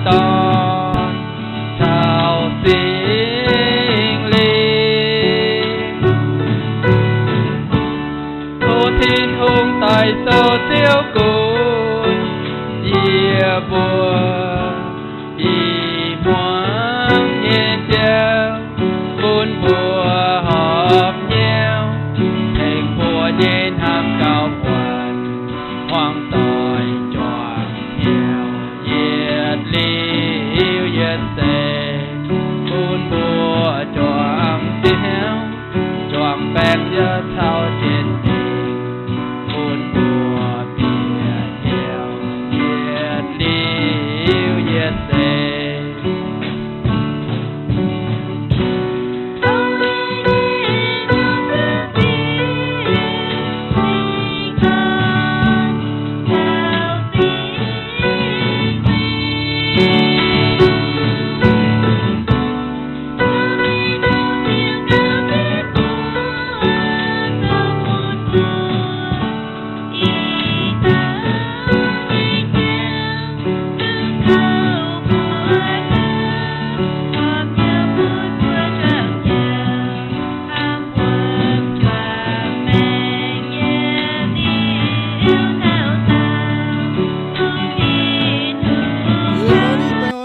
Dorn caux Singx Lingh. Tov Tin-Hungh daaih sou Ziouv gunv yie mbuo i hmuangx nyei jauv, bun mbuo horpc hnyouv tengx mbuo nyei hnamv gauh muonc, hmuangx doic juangc hnyouv yietc liuz yietc seix, bun mbuo juangc Ziouv, juangc baengc yaac caux jienv mingh, bun mbuo bieqc hnyouv yietc liuz yietc seix.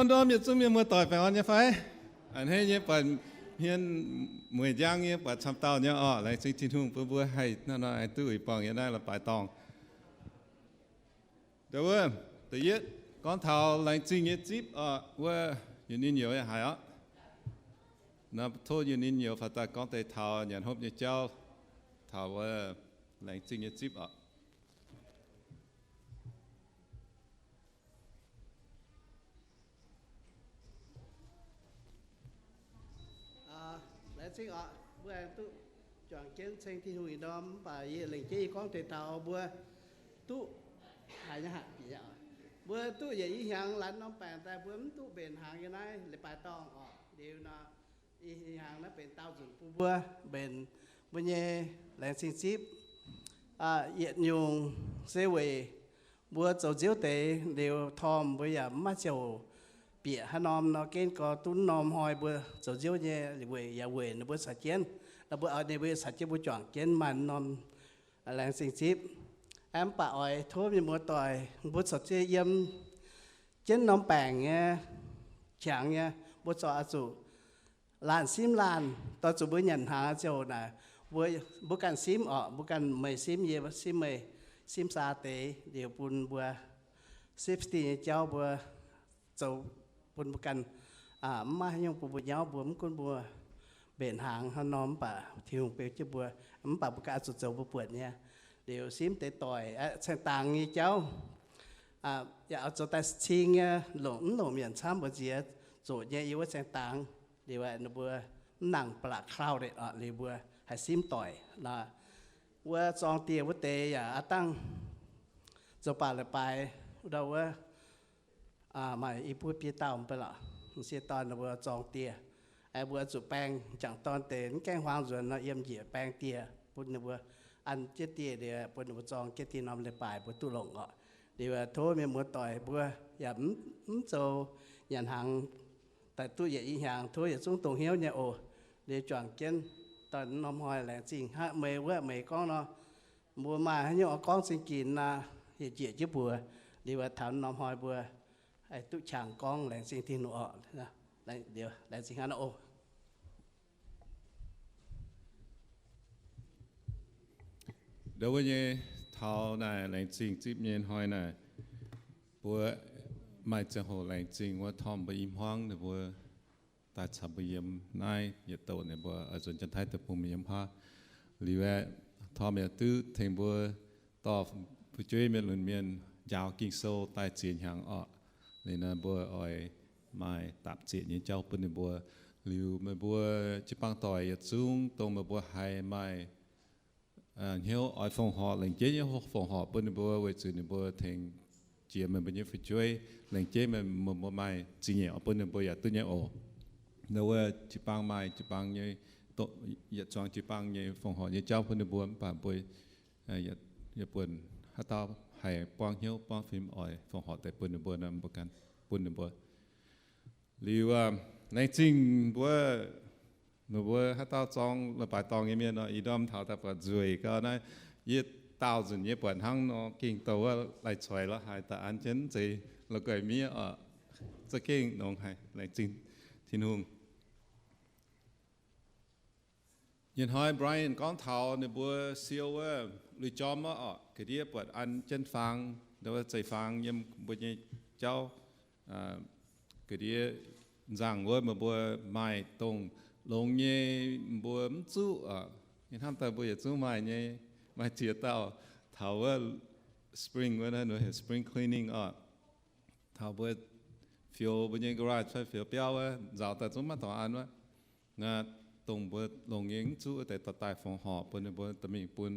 Ndorm yietc zungv mienh muoz-doic baengh orn nyei fai? A'hneiv nyei buatc hmien mueic njang nyei buatc camv dauh nyei orqc. Laengz zingh Tin-Hungh bun mbuo haih hnangv nor aengx duqv uix buangh yiem naaiv la'baaix dorngh. Da'wuov, da'yietv gorngv taux laengz zingh nyei zipv orqc, wuov Yunh Ninh Youz yaac haiz orqc. Naaiv tov Yunh Ninh Youz faaux daaih gorngv deix taux nyanc hopv nyei jauv, taux wuov laengz zingh nyei zipv orqc. Laengz zingh orqc, mbuo aengx duqv juangc jienv ceng Tin-Hungh ih ndorm, mv baac yie lengc jeiv yie gorngv deix taux mbuo duqv haiz nyei haic bieqc nyei oc. Mbuo duqv yietc i hnyangx laanh norm baengc daaih mbuo mv duqv mbenc hnaangx yiem naaiv leiz-baaix dorngh orqc. Liuz nor, i hnyangx naaiv benx daauh nzunc bun mbuo mbenc mbuo nyei laengz zingh zipv. Yietc nyungc se weic mbuo zoux nziouv deix liuz tormh mbuo yaac mv maaih ziouc bieqc haaix norm nor, gen gorx duqv norm hnoi mbuo zoux nziouv nyei weic yaac weic ninh mbuo caux jienv, ninh mbuo, ninh mbuo caux jienv mbuo juangc jienv maaih norm laengz zingh zipv. Mv baac oix tov mienh muoz-doic mbuo corc ziec yiem jienv norm baengc nyei, qangx nyei, mbuo corc oix zuqc laanh simv laanh, doix zuqc mbuo nyanc hnaangx ziouc naaic, mbuo, mbuo ganh simv orqc, mbuo ganh meih simv yie, simv meih, simv saa deix liuz bun mbuo safety nyei jauv mbuo zoux bun mbuo ganh, mv maaih haaix nyungc bun mbuo nyauv, mbuo mv gunv mbuo mbenc hnaangx hnangv nor, mv baac Tin-Hungh beu jienv mbuo, mv baac mbuo ganh oix zuqc zoux mbuo buonc nyei. Liuz simv deix doic, caeng dangx nyei jauv, yaac oix zoux daaih cing nyei, longc mv longc mienh camv mbu'ziex zoqc nyei yiem wuov caeng dangx. Liuz ninh mbuo mv nangc ba'laqc cloud orqc, liuz mbuo haih simv doic nor. Wuov zorng dieh wuov deix yaac aav dangh zoux baac leiz-baaix ndau wuov maaih i buo biei dauh mv bei lorqc, m'sieqv dorn ninh mbuo zorng dieh. Mbuo zuqc baeng m'jangc dorn deix mv gaengh huaang nzuonx nor, yiem njiec baeng dieh bun ninh mbuo, an jienv dieh liuz bun ninh mbuo zorng jienv dieh norm leiz-baaix mbuo duqv longc orqc. Liuz tov mienh muoz-doic mbuo yaac mv zoux nyanc hnaangx daaih duqv yietc i hnyangx, tov yietc zungv dongh hnyouv nyei oc. Liuz juangc jienv dorh norm hnoi laengz zingh hnangv meih wuov meih gorngv nor, mbuo maaih haaix nyungc oix gorngv zingh ginx nor, yietc njiec jienv mbuox. Liuz taux norm hnoi mbuo haih duqv qangx gorngv laengz zingh Tin-Hungh orqc. Laengz zingh hnangv nor oc. Ndau wuov nyei taux naaic laengz zingh zipv nyei hnoi naaic, mbuo maaih ziangh hoc laengz zingh wuov tormh mbuo i hmuangv ninh mbuo daaih caux mbuo yiem naaiv yietc douc ninh mbuo oix nzuonx Janx-Taiv deic-bung mingh yiem haav. Liuz aeqv, tormh yaac duqv tengx mbuo dorh fu'jueiv mienh lunx mienh njaaux Ging-Sou daaih ziex hnyangx orqc. Liuz nor mbuo oix maaih dapc zieqc nyei jauv bun ninh mbuo. Liuz meih mbuo jiu-baang doic yietc zungv dongh meih mbuo haiz maaih hnyouv oix fongc horc, lengc jeiv nyei fongc horc bun ninh mbuo weic zuqc ninh mbuo tengx jiex meih mbuo nyei fu'jueiv. Lengc jeiv meih mbuo maaih zingh nyeic oix bun ninh mbuo yaac duqv nyei oc. Ndau wuov jiu-baang maaih jiu-baang nyei, yietc zuangx jiu-baang nyei fongc horc nyei jauv bun ninh mbuo, mv baac mbuo yaac buonc haaix dauh haih buangv hnyouv buangv fim oix fongc horc deix bun ninh mbuo nor, mbuo ganh bun ninh mbuo. Liuz, laengz zingh mbuo, meih mbuo haaix dauh zorng leiz-baaix dorngh nyei mienh nor, ih ndorm taux daaih buatc nzueic gau naaiv. Yie daauh nzunc yie buatc hnangv nor gengh douh wuov lai-coix lorz haaix daaih an jienv mv zeiz la'guaih miev oc. Za'gengh longx haic, laengz zingh Tin-Hungh. Nyei hnoi Brian gorngv taux ninh mbuo siou wuov lui-jorm wuov oc, ga'ndiev buatc an jienv faang, wuov zeiv-faang yiem mbuo nyei jauv, ga'ndiev nzangc wuov meih mbuo maaih dongh longx nyei mbuo mv zuqv oc. Ih hnamv daaih mbuo yietc zungv maaih nyei, maaih ziex dauh taux wuov spring wuov, spring cleaning oc. Taux mbuo fioux mbuo nyei garage fai fioux biauv wuov, nzaaux daaih zungv maiv dorngx an wuov. Naaiv dongh mbuo longx nyei mv zuqv wuov deix dorh daaih fongc horc bun ninh mbuo dorh mingh bun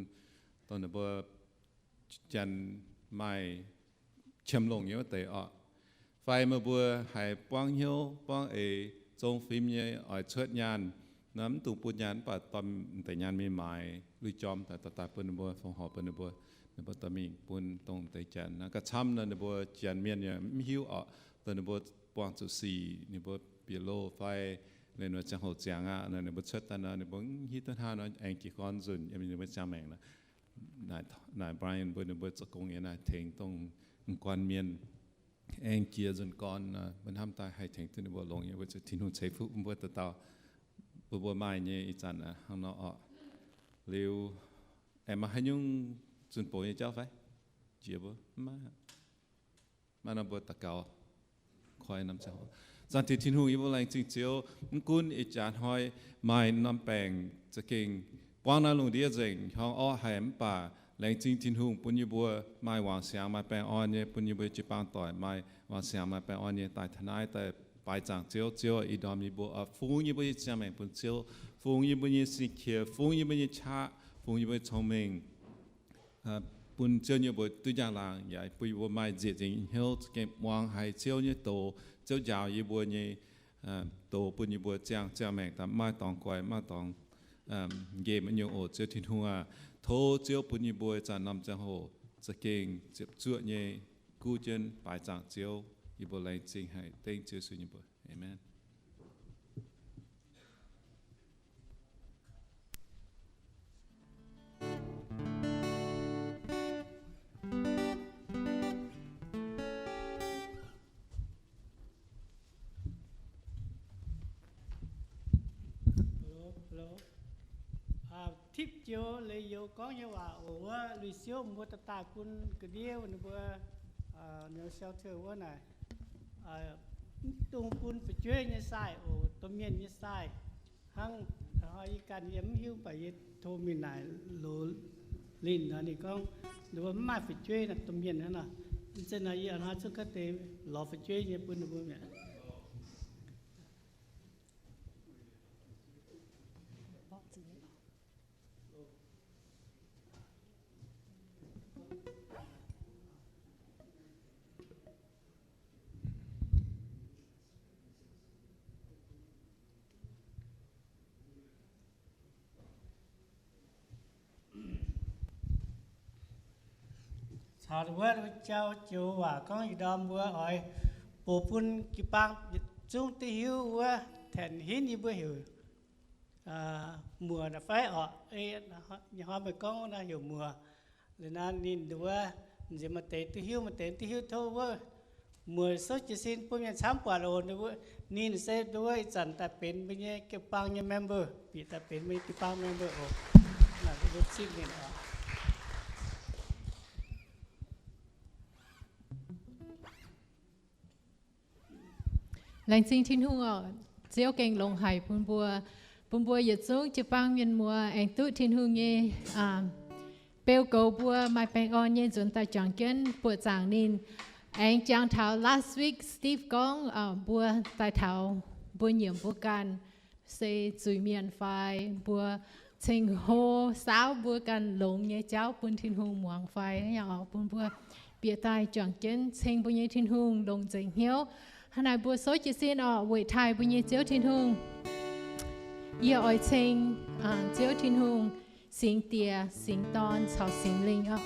dongh ninh mbuo janx maaih qiemx longc nyei wuov deix oc. Fai meih mbuo haiz buangv hnyouv buangv eix zong fim nyei oix cuotv nyaanh, naaiv mv dungx bun nyaanh mv baac dorh m'deix nyaanh mingh maaiz lui-jorm daaih dorh daaih bun ninh mbuo fongc horc bun ninh mbuo, ninh mbuo dorh mingh bun dongh m'deix janx. Naaiv gauh camv nor ninh mbuo janx mienh yaac mv hiuv oc, dongh ninh mbuo buangh zuqc sic, ninh mbuo bieqc loh fai liuz nor ziangh hoc ziangx aqv nor, ninh mbuo cuotv daaih nor ninh mbuo mv hiuv duqv hnangv nor aengx jiez gorn nzunc yiem ninh mbuo ziangh maengc. Naaic Brian mbuo ninh mbuo zoux gong yiem naaic tengx dongh m'guan mienh aengx jiex nzunc gorn, mbuo hnamv daaih haih tengx duqv ninh mbuo longx nyei, weic zuqc Tin-Hungh ceix fuqv bun mbuo dauh dauh, bun mbuo maaih nyei ih zanc hnangv nor oc. Liuz, aengx maaih haaix nyungc zunh doz nyei jauv fai? Jiex mbuo mv maaih. Maaih nor mbuo daux gaux. Koi norm ziangh hoc. Zaangc Diex Tin-Hungh, yie mbuo laengz zingh Ziouv, mv gunv ih jaax hnoi maaih norm baengc za'gengh buangv naaiv lungh ndiev nzengc, hiuang orqv haic, mv baac laengz zingh Tin-Hungh bun yie mbuo maaih wangc siangx maaih baengh orn nyei, bun yie mbuo jiu-baang doic maaih wangc siangx maaih baengh orn nyei daaih taux naaiv daaih baaix zaangc Ziouv. Ziouv, ih ndorm yie mbuo fungx yie mbuo nyei ziangh maengc bun Ziouv, fungx yie mbuo nyei sin-qiex, fungx yie mbuo nyei qaqv, fungx yie mbuo nyei cong-mengh, bun Ziouv nyei mbuox duqv njang-laangc, yaac bun yie mbuo maaih nzieqc nzengc hnyouv za'gengh muangx haiz Ziouv nyei doz. Ziouv njaaux yie mbuo nyei doz bun yie mbuo ziangh ziangh maengc daaih mv maaih dorngx guaix, mv maaih dorngx nqemh nyungc oc. Ziouv Tin-Hungh aah, tov Ziouv bun yie mbuo ih zanc norm ziangh hoc za'gengh ziepc zuoqv nyei guv jienv baaix zaangc Ziouv. Yie mbuo laengz zingh haic dengv Ziouv Yesu nyei mbuox. Aamen. Tipv joux leiz-youz gorngv nyei waac oc, wuov lui-siouv mbuo daaih daaih bun ga'ndiev ninh mbuo shelter wuov naaic, mv dungx bun fu'jueiv nyei sai oc, domh mienh nyei sai. Hnangv hnoi yie ganh yie mv hiuv, mv baac yie tov mingh naaic loz linh nor ninh gorngv ninh mbuo mv maaih fu'jueiv nor, domh mienh hnangv nor. Mv zeiz nor yie hnoi zungv gaav deix lorz fu'jueiv nyei bun ninh mbuo mi'aqv. Caux wuov jauv joux waac gorngv ih ndorm mbuo oix bun jiu-baang yietc zungv duqv hiuv wuov Tanx Hinh yie mbuo heuc Muoz fai orqc, ih hnoi meih gorngv wuov naaiv heuc Muoz. Liuz nor ninh nduov nziex maaih deix duqv hiuv, maaih deix duqv hiuv tov wuov Muoz souv jiez sin bun mienh camv buatc oc. Ninh se nduov ih zanc daaih benx mbuo nyei jiu-baang nyei member, bieqc daaih benx mbuo nyei jiu-baang member oc. Naaic mbuo zipv ninh oc. Laengz zingh Tin-Hungh oc. Ziouv gengh longx haic bun mbuo, bun mbuo yietc zungv jiu-baang mienh muoz aengx duqv Tin-Hungh nyei beu goux mbuo maaih baengh orn nyei nzuonx daaih juangc jienv buoqc zaangc ninh. Aengx jangx taux last week Steve gorngv mbuo daaih taux mbuo nyiemc mbuo ganh se zuiz-mienh fai mbuo ceng-hlo saauv mbuo ganh longx nyei jauv bun Tin-Hungh muangx fai, bun mbuo bieqc daaih juangc jienv ceng mbuo nyei Tin-Hungh longx nzengc hnyouv. Hnangv naaic mbuo souv jiez sin orqc, weic taaih mbuo nyei Ziouv Tin-Hungh. Yie oix ceng Ziouv Tin-Hungh, Singx Diex, Singx Dorn caux Singx Lingh oc.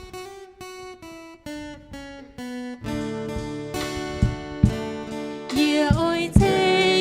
Yie oix ceng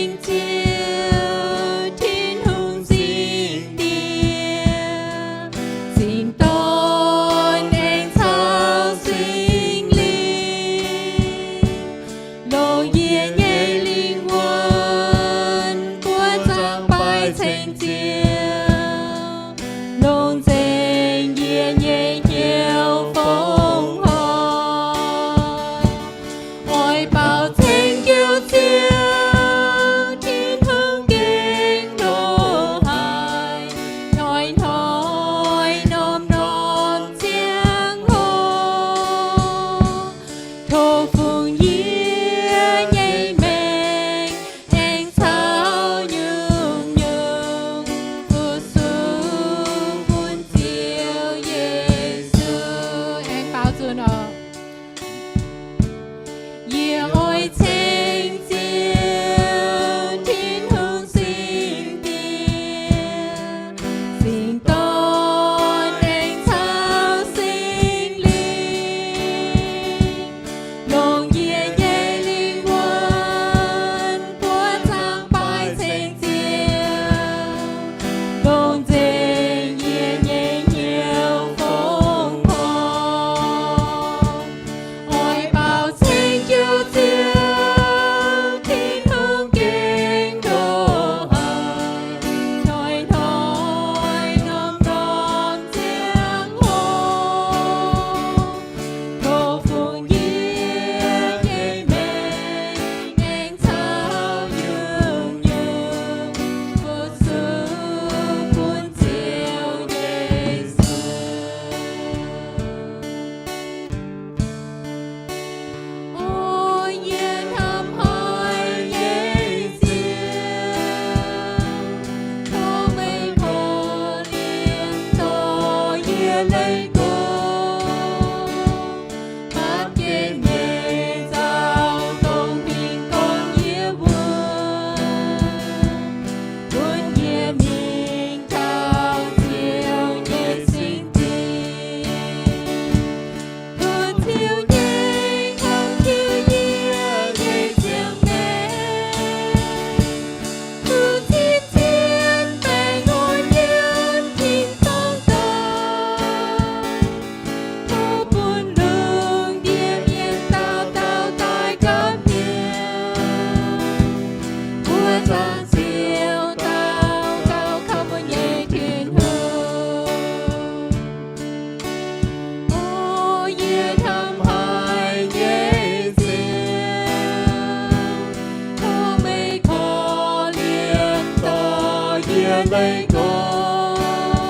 lengh gorngv,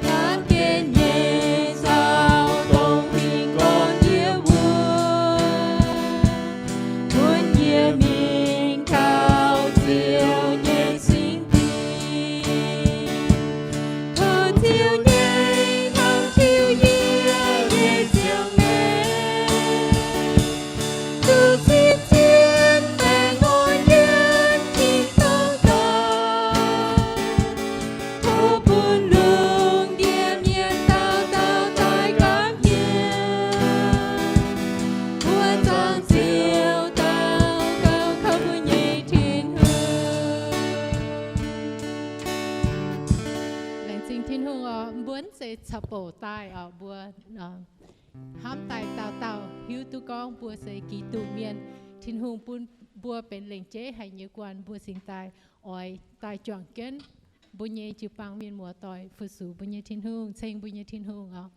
laanh gen nyei zaux dongh huingx gorn yie mbuo, bun yie mingh taux Ziouv nyei singx dingh. Tov Ziouv nyei hnamv tiuv yie nyei ziangh maengc, zuqc cien cien maengc orn yiem tin-dorngh daaih. Tov bun lungh ndiev mienh dauh dauh daaih gapv hnyouv, mbuo zaangc Ziouv daux gaux kaux mbuo nyei Tin-Hungh. Laengz zingh Tin-Hungh oc. Mbuo mv zeiz caux bouc daaih oc. Mbuo hnamv daaih dauh dauh hiuv duqv gorngv mbuo se Giduc mienh. Tin-Hungh bun mbuo benx lengc jeiv haic nyei guanh, mbuo cingx daaih oix daaih juangc jienv mbuo nyei jiu-baang mienh muoz-doic fu-sux mbuo nyei Tin-Hungh, ceng mbuo nyei Tin-Hungh oc.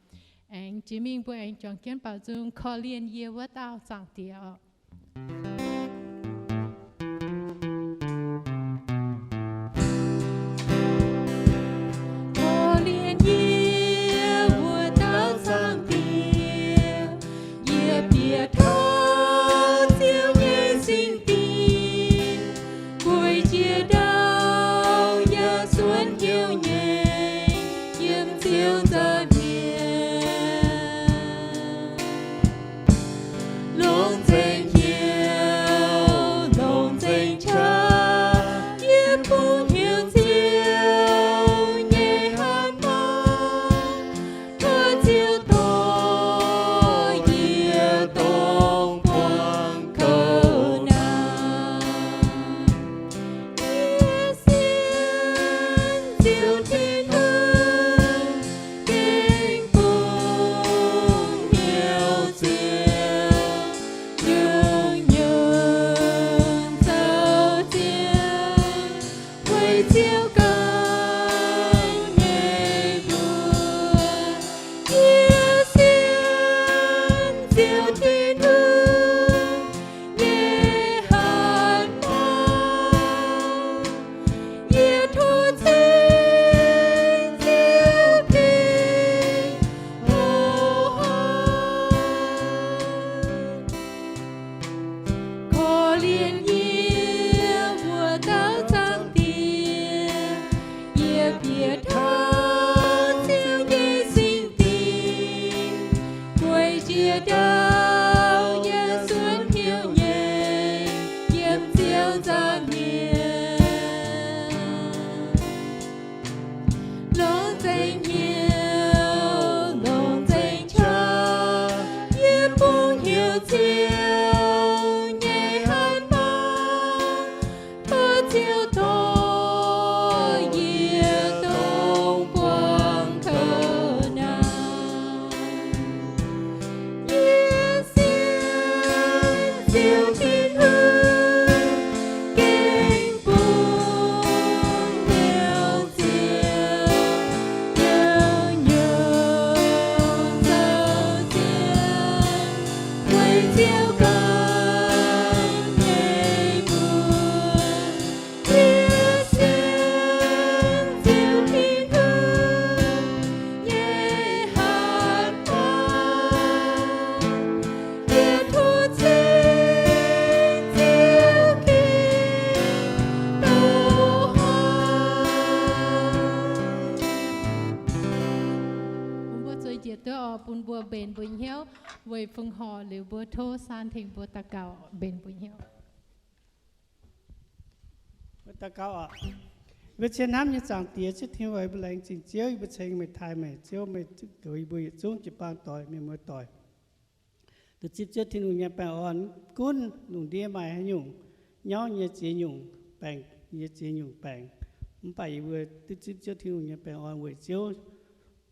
Aengx jiex mingh mbuo aengx juangc jienv baaux nzung, Korv-lienh yie wuov dauh Zaangc Diex oc. Korv-lienh yie wuov dauh Zaangc Diex, yie bieqc taux Ziouv nyei singx dingh, gueic jiex ndau yaac suonc hnyouv nyei yiem Ziouv nza'hmien. Longc nzengc hnyouv, longc nzengc qaqv, yie bungx heuc Ziouv nyei hatc maengc. Tov Ziouv dorh yie dongh buangh kouv naamh. Yie sienx Ziouv Tin-Hungh, gengh bungx hnyouv Ziouv, nyungc-nyungc zoux Ziouv, weic Ziouv ganh nyei mbuox. Yie sienx Ziouv Tin-Hungh nyei hatc maengc. Yie tov ceng Ziouv Tin-Hungh. Korv-lienh yie wuov dauh Zaangc Diex, yie bieqc taux Ziouv nyei singx dingh, gueic jiex ndau yaac suonc hnyouv nyei yiem Ziouv nza'hmien. Longc nzengc hnyouv, longc nzengc qaqv, yie bungx heuc Ziouv nyei hatc maengc. Tov Ziouv dorh yie dongh buangh kouv naamh. Yie sienx Ziouv Tin-Hungh, gengh bungx hnyouv Ziouv, nyungc-nyungc zoux Ziouv, weic Ziouv ganh nyei mbuox. Yie sienx Ziouv Tin-Hungh nyei hatc maengc. Yie tov ceng Ziouv Giduc hnangv. Bun mbuo zueiz njiec duqv oc, bun mbuo mbenc mbuo hnyouv weic fongc horc liuz mbuo tov Saan tengx mbuo daux gaux mbenc mbuo hnyouv. Mbuo daux gaux oc. Mbuo cien hnamv nyei Zaangc Diex, Ziouv Tin-Hungh, mbuo laengz zingh Ziouv, yie mbuo ceng meih, taaih meih, Ziouv meih goux yie mbuo yietc zungv jiu-baang doic, mienh muoz doic. Duqv zipv Ziouv Tin-Hungh nyei baengh orn, gunv lungh ndiev maaih haaix nyungc nyauv nyei ziex nyungc baengc, nyei ziex nyungc baengc, mv baac yie mbuo duqv zipv Ziouv Tin-Hungh nyei baengh orn weic Ziouv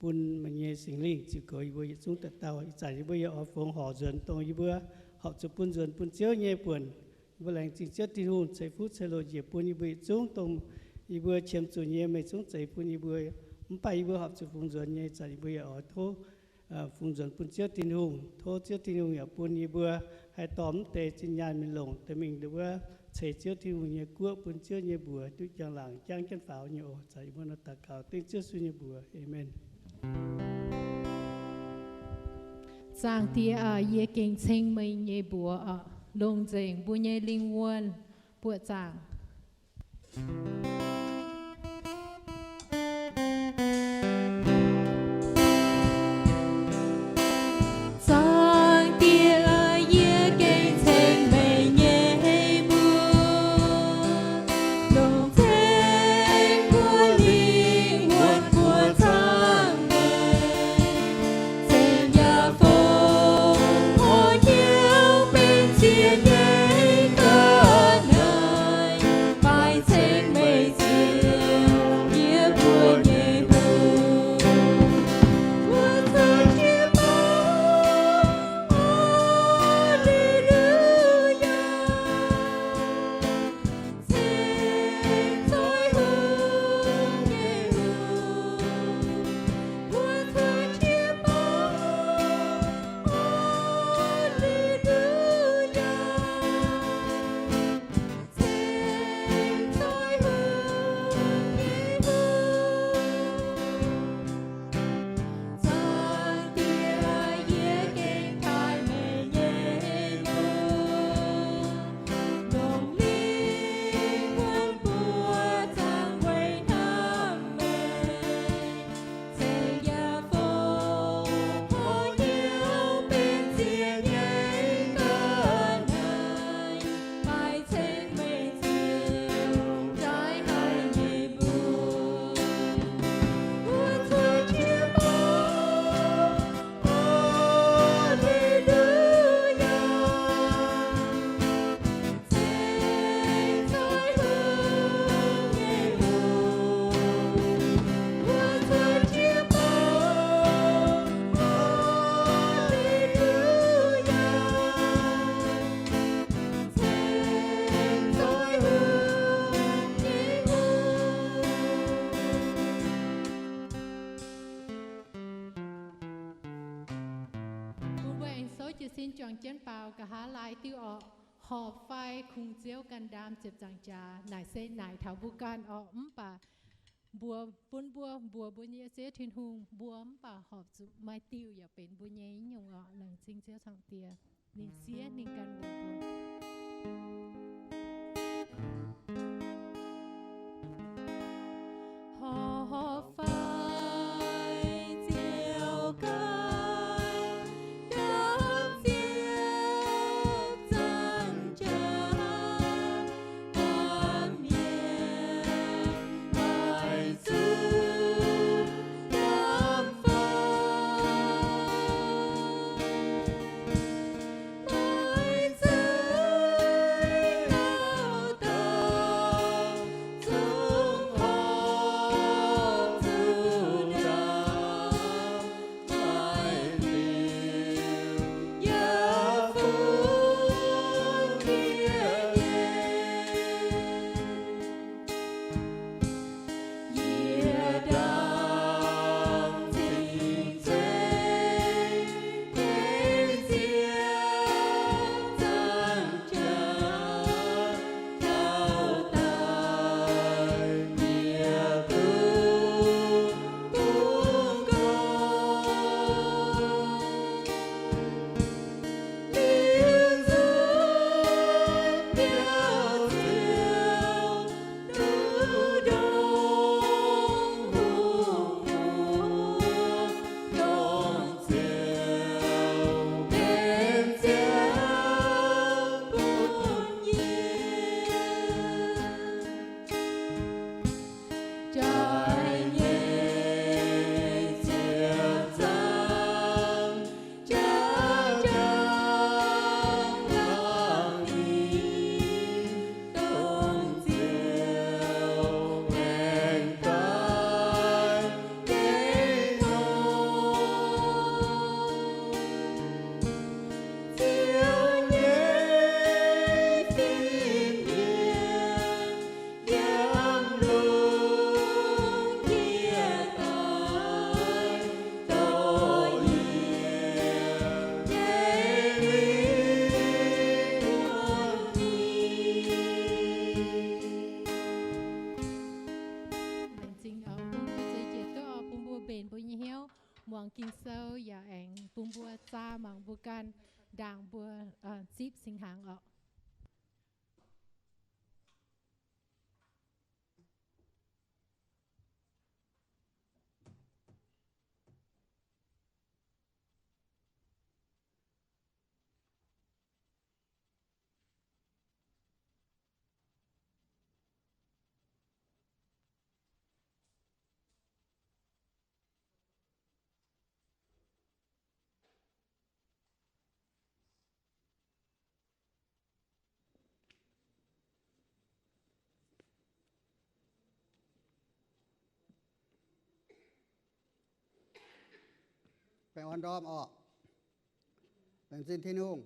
bun meih nyei Singx Lingh ziux goux yie mbuo yietc zungv dauh dauh. Ih zanc yie mbuo yaac oix fongx horc nzuonx, dongh yie mbuo horpc zuqc bun nzuonx bun Ziouv nyei buonc. Yie mbuo laengz zingh Ziouv Tin-Hungh ceix fuqv ceix loc njiec bun yie mbuo yietc zungv, dongh yie mbuo qiemx zuqc nyei meih zungv zeix bun yie mbuo. Mv baac yie mbuo horpc zuqc fungx nzuonx nyei, ih zanc yie mbuo yaac oix tov fungx nzuonx bun Ziouv Tin-Hungh. Tov Ziouv Tin-Hungh yaac bun yie mbuo haih dorh mv deix zinh nyaanh mingh longc deix mingh deix wuov ceix Ziouv Tin-Hungh nyei guoqv bun Ziouv nyei mbuox duqv jangx laangc jangv jienv faaux nyei oc. Caux yie mbuo nor daux gaux dengv Ziouv Yesu nyei mbuox. Aamen. Zaangc Diex aac, yie gengh ceng meih nyei mbuox oc, longc nzengc mbuo nyei lingh wuonh buoqc zaangc. Zaangc Diex aac, yie gengh ceng meih nyei mbuox, longc nzengc mbuo lingh wuonh buoqc zaangc meih. Ceng yaac fongc hnyouv benx ziex nyei ga'naaiv, faix ceng meih Ziouv yie mbuo nyei mbuox. Wuov zanc jiex baac, Aa^le^lu^yaa. Bun mbuo aengx souv jiez sin juangc jienv faaux nqa'haav laai diuh orqc. Horpc fai kungx Ziouv ganh ndaam ziepc nzaangc jaax naaic se naaic taux mbuo ganh orqc. Mv baac mbuox bun mbuo, mbuox mbuo nyei Ziouv Tin-Hungh, mbuo mv baac horpc zuqc maaih diuh yaac benx mbuo nyei nyungc orqc. Laengz zingh Ziouv Zaangc Diex. Ninh siev ninh ganh mbuox mbuo. Saa mangc mbuo ganh ndaangc mbuo zipv singx hnaangx oc. Baengh orn ndorm oc. Laengz zingh Tin-Hungh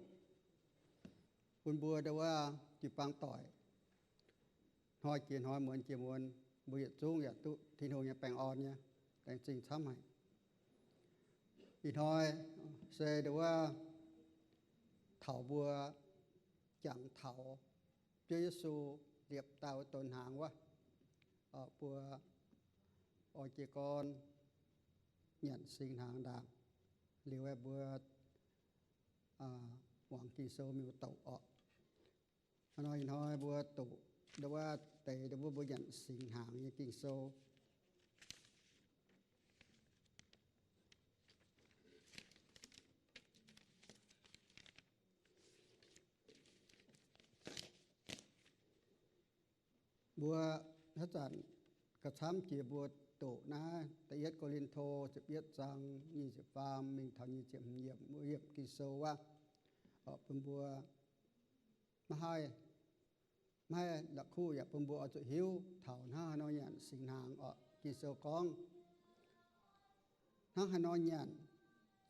bun mbuo ndau wuov jiu-baang doic, hnoi jiex hnoi, muonz jiex muonz, mbuo yietc zungv yaac duqv Tin-Hungh nyei baengh orn nyei. Laengz zingh camv haic. Ih hnoi se ndau wuov taux mbuo jangx taux Ziouv Yesu liepc daaih wuov donx hnaangx wuov, mbuo oix jiez gorn nyanc singx hnaangx ndaangc, liuz mbuo muangx Ging-Sou miuc-douc oc. Hnoi-hnoi mbuo doqc ndau wuov deix ndau wuov mbuo nyanc singx hnaangx nyei Ging-Sou. Mbuo haaix zanc gauh camv jiex mbuo doqc naaiv Da'yietv Ko^lin^to ziepc yietv zaang nyic ziepc faam mingh taux nyic ziepc hmz yiemc, wuov yiemc Ging-Sou wuov, bun mbuo maiv haih, maiv haih la'kuqv yaac bun mbuo oix zuqc hiuv taux hnangv haaix nor nyanc singx hnaangx oc. Ging-Sou gorngv, hnangv haaix nor nyanc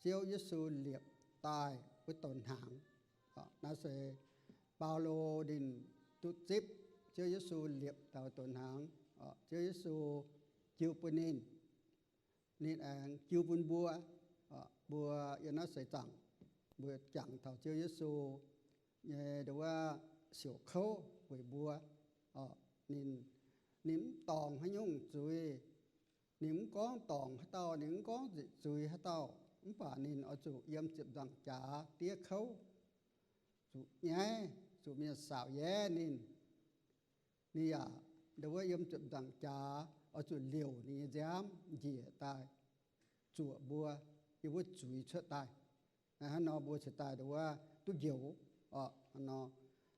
Ziouv Yesu liepc daaih wuov donx hnaangx. Naaiv se Baulo ninh duqv zipv Ziouv Yesu liepc daaih wuov donx hnaangx. Ziouv Yesu jiu bun ninh, ninh aengx jiu bun mbuo. Mbuo yiem naaiv seix zaangc mbuo jangx taux Ziouv Yesu nyei ndau wuov siouc kouv weic mbuo. Ninh, ninh mv dorngc haaix nyungc zuiz. Ninh mv gorngv dorngc haaix dauh, ninh mv gorngv nzipc zuiz haaix dauh, mv baac ninh oix zuqc yiem ziepc nzaangc jaax diev kouv, zuqc nyaiv, zuqc mienh saauc yaev ninh. Ninh yaac ndau wuov yiem ziepc nzaangc jaax oix zuqc liouc ninh nyei nziaamv njiec daaih zuoqc mbuo yiem wuov zuiz cuotv daaih. Hnangv nor mbuo cingx daaih ndau wuov duqv njoux oc. Hnangv nor,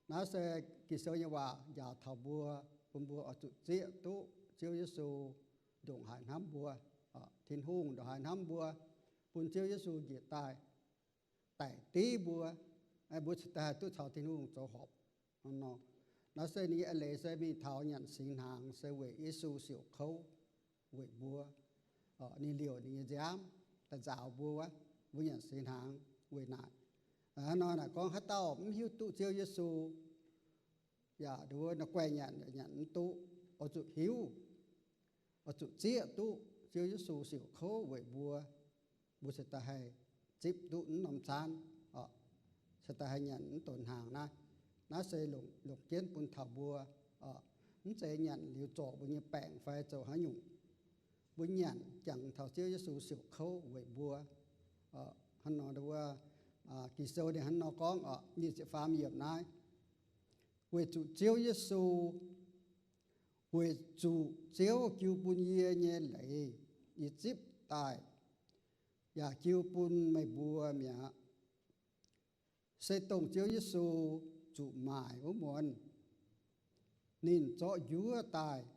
naaiv se Ging-Sou nyei waac njaaux taux mbuo, bun mbuo oix zuqc zieqv duqv Ziouv Yesu ndongc haaix hnamv mbuo. Tin-Hungh ndongc haaix hnamv mbuo, bun Ziouv Yesu njiec daaih daic div mbuo, mbuo cingx daaih duqv caux Tin-Hungh zoux horpc. Hnangv nor, naaiv se ninh nyei eix leiz se mingh taux nyanc singx hnaangx se weic Yesu siouc kouv weic mbuo. Ninh liouc ninh nyei nziaamv daaih nzaaux mbuo wuov, mbuo nyanc singx hnaangx weic naaic. Hnangv nor naaic gorngv haaix dauh mv hiuv duqv Ziouv Yesu, yaac ndau wuov guaih nyanc yaac nyanc mv duqv. Oix zuqc hiuv, oix zuqc zieqv duqv Ziouv Yesu siouc kouv weic mbuo, mbuo cingx daaih haih zipv duqv mv norm zaanv, cingx daaih haih nyanc mv donx hnaangx naaiv. Naaiv se longc, longc jienv bun taux mbuo, mv zeiz nyanc liuz zorc mbuo nyei baengc fai zoux haaix nyungc. Mbuo nyanc jangx taux Ziouv Yesu siouc kouv weic mbuo. Hnangv nor ndau wuov Ging-Sou ninh hnangv nor gorngv oc, nyic ziepc faam yiemc naaiv, weic zuqc Ziouv Yesu, weic zuqc Ziouv jiu bun yie nyei leiz yie zipv daaih, yaac jiu bun meih mbuo mi'aqv. Se dongh Ziouv Yesu zuqc maaic wuov muonz, ninh zorqv njuov daaih,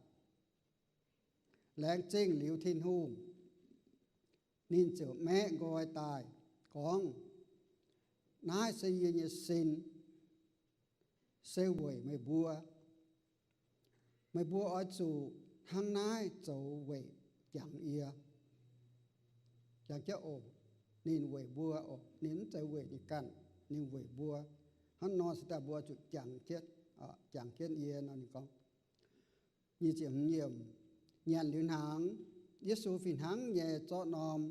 laengz zingh liuz Tin-Hungh, ninh ziouc maeqv nqoi daaih gorngv, naaiv se yie nyei sin, se weic meih mbuo. Meih mbuo oix zuqc hnangv naaiv zoux weic jangx yie. Jangx jienv oc, ninh weic mbuo oc, ninh mv zeiz weic ninh ganh, ninh weic mbuo. Hnangv nor se daaih mbuo zuqc jangx jienv, jangx jienv yie nor ninh gorngv. Nyic ziepc hmz yiemc, nyanc liuz hnaangx, Yesu fih hnangv nyei zorqv norm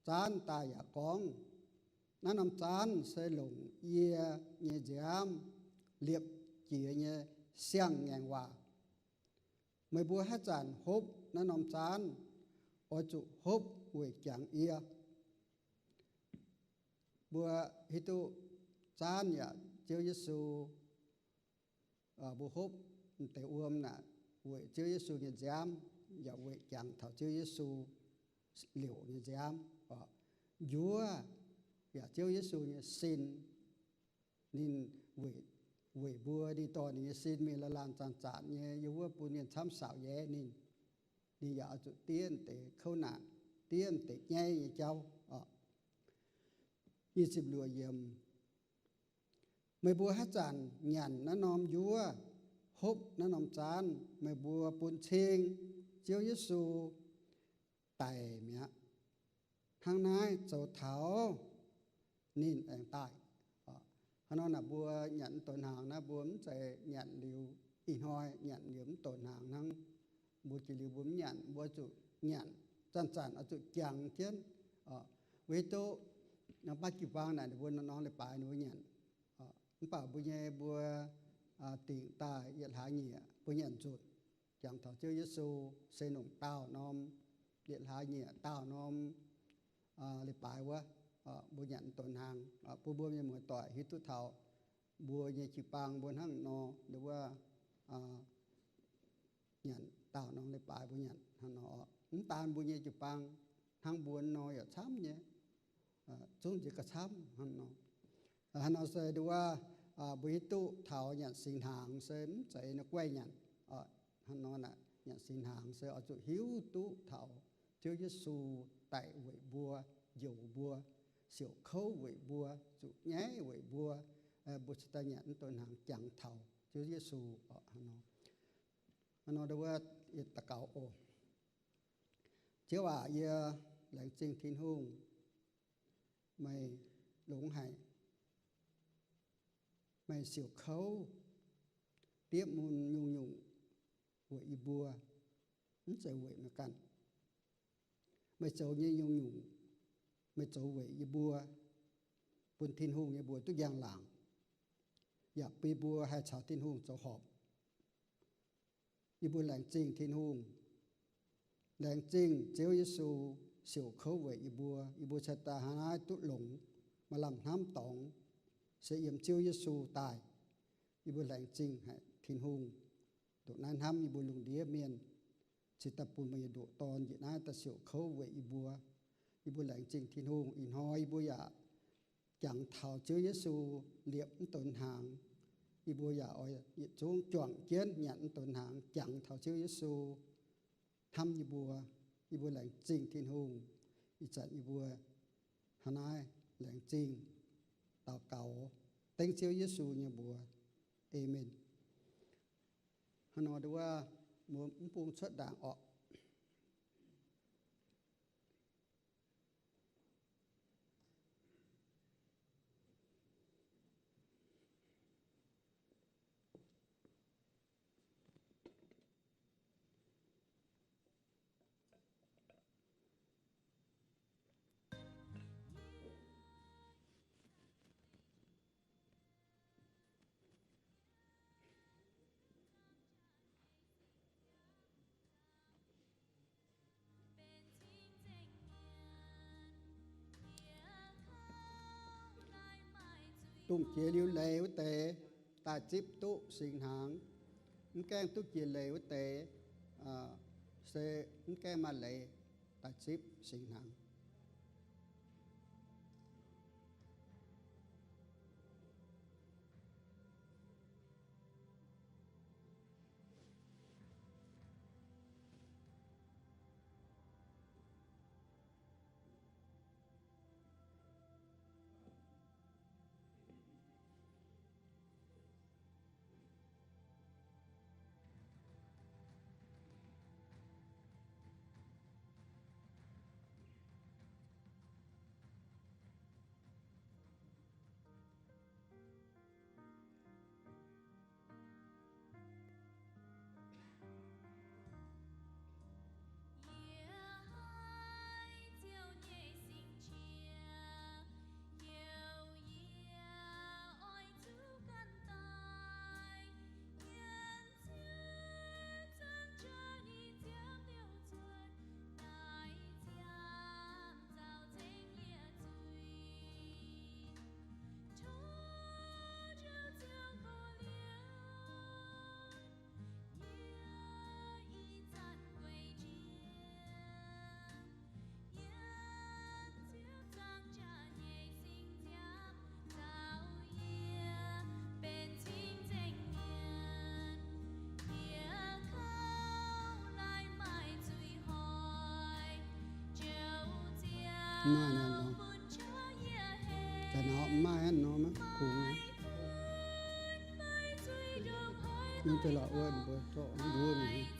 zaanv daaih yaac gorngv, naaiv norm zaanv se longc yie nyei nziaamv liepc jiex nyei siang-ngaengc waac. Meih mbuo haaix zanc hopv naaiv norm zaanv, oix zuqc hopv weic jangx yie. Mbuo hiuv duqv zaanv yaac Ziouv Yesu, mbuo hopv deix wuom naaic weic Ziouv Yesu nyei nziaamv, yaac weic jangx taux Ziouv Yesu liouc nyei nziaamv. Njuov yaac Ziouv Yesu nyei sin, ninh weic, weic mbuo, ninh dorh ninh nyei sin mingh laanh laanh zanc zanc nyei yiem wuov bun mienh camv saauc yaac ninh, ninh yaac oix zuqc diev deix kouv naanc, diev deix nyaiv nyei jauv. Meih mbuo haaix zanc nyanc naaiv norm njuov, hopv naaiv norm zaanv, meih mbuo bun cing Ziouv Yesu daic mi'aqv. Hnangv naaiv zoux taux ninh aengx daaih. Hnangv nor naaic mbuo nyanc donx hnaangx naaiv, mbuo mv zeiz nyanc liuz ih hnoi nyanc liuz mv donx hnaangx hnangv. Mbuo jiex liuz mbuo mv nyanc, mbuo zuqc nyanc zanc-zanc oix zuqc jangx jienv. Weic duqv baav jiu-baang naaic ninh mbuo norm-norm leiz-baaix ninh mbuo nyanc. Mv baac mbuo nyei mbuo dingc daaih yietc hlaax nyieqc mbuo nyanc nzunc, jangx taux Ziouv Yesu se longc daauh norm, yietc hlaax nyieqc daauh norm leiz-baaix wuov, mbuo nyanc donx hnaangx, bun mbuo mienh muoz-doic hiuv duqv taux mbuo nyei jiu-baang mbuo hnangv nor, nduov wuov nyanc daauh norm leiz-baaix mbuo nyanc hnangv nor. Mv daan mbuo nyei jiu-baang, hnangv mbuo nor yaac camv nyei, zungv nziex ga'camv hnangv nor. Hnangv nor se nduov wuov, mbuo hiuv duqv taux nyanc singx hnaangx se mv zeiz nor guaih nyanc. Hnangv nor naaic nyanc singx hnaangx se oix zuqc hiuv duqv taux Ziouv Yesu daic weic mbuo, njoux mbuo, siouc kouv weic mbuo, zuqc nyaiv weic mbuo, mbuo cingx daaih nyanc mv donx hnaangx jangx taux Ziouv Yesu. Hnangv nor, hnangv nor nduov wuov, yie daux gaux oc. Ziouv aac, yie laengz zingh Tin-Hungh, meih longx haic. Meih siouc kouv, diev mun nyungc-nyungc weic yie mbuo, mv zeiz weic meih ganh. Meih zoux nyei nyungc-nyungc, meih zoux weic yie mbuo, bun Tin-Hungh nyei mbuox duqv njang-laangc, yaac bun yie mbuo haih caux Tin-Hungh zoux horpc. Yie mbuo laengz zingh Tin-Hungh, laengz zingh Ziouv Yesu siouc kouv weic yie mbuo. Yie mbuo cingx daaih hnangv naaiv duqv longx, maaih lamh hnamv dorngx, se yiem Ziouv Yesu daaih. Yie mbuo laengz zingh haic Tin-Hungh, ndongc naaiv hnamv yie mbuo lungh ndiev mienh, cingx daaih bun meih nyei ndoqc Dorn njiec naaiv daaih siouc kouv weic yie mbuo. Yie mbuo laengz zingh Tin-Hungh. Ih hnoi yie mbuo yaac jangx taux Ziouv Yesu liepc mv donx hnaangx. Yie mbuo yaac oix yietc zungv juangc jienv nyanc mv donx hnaangx jangx taux Ziouv Yesu hnamv yie mbuo. Yie mbuo laengz zingh Tin-Hungh. Ih zanc yie mbuo hnangv naaiv laengz zingh daux gaux dengv Ziouv Yesu nyei mbuox. Aamen. Hnangv nor nduov wuov, mbuo mv bung cuotv ndaangc orqc. Dongh jiex liuz leiz wuov deix daaih zipv duqv singx hnaangx. Mv gaengh duqv jiex leiz wuov deix se mv gaengh maaih leiz daaih zipv singx hnaangx. Maaih nor, ga'naaiv maaih nor maiv kungx. Mv zeiz la'uov mbuo zorqv nduov mingh.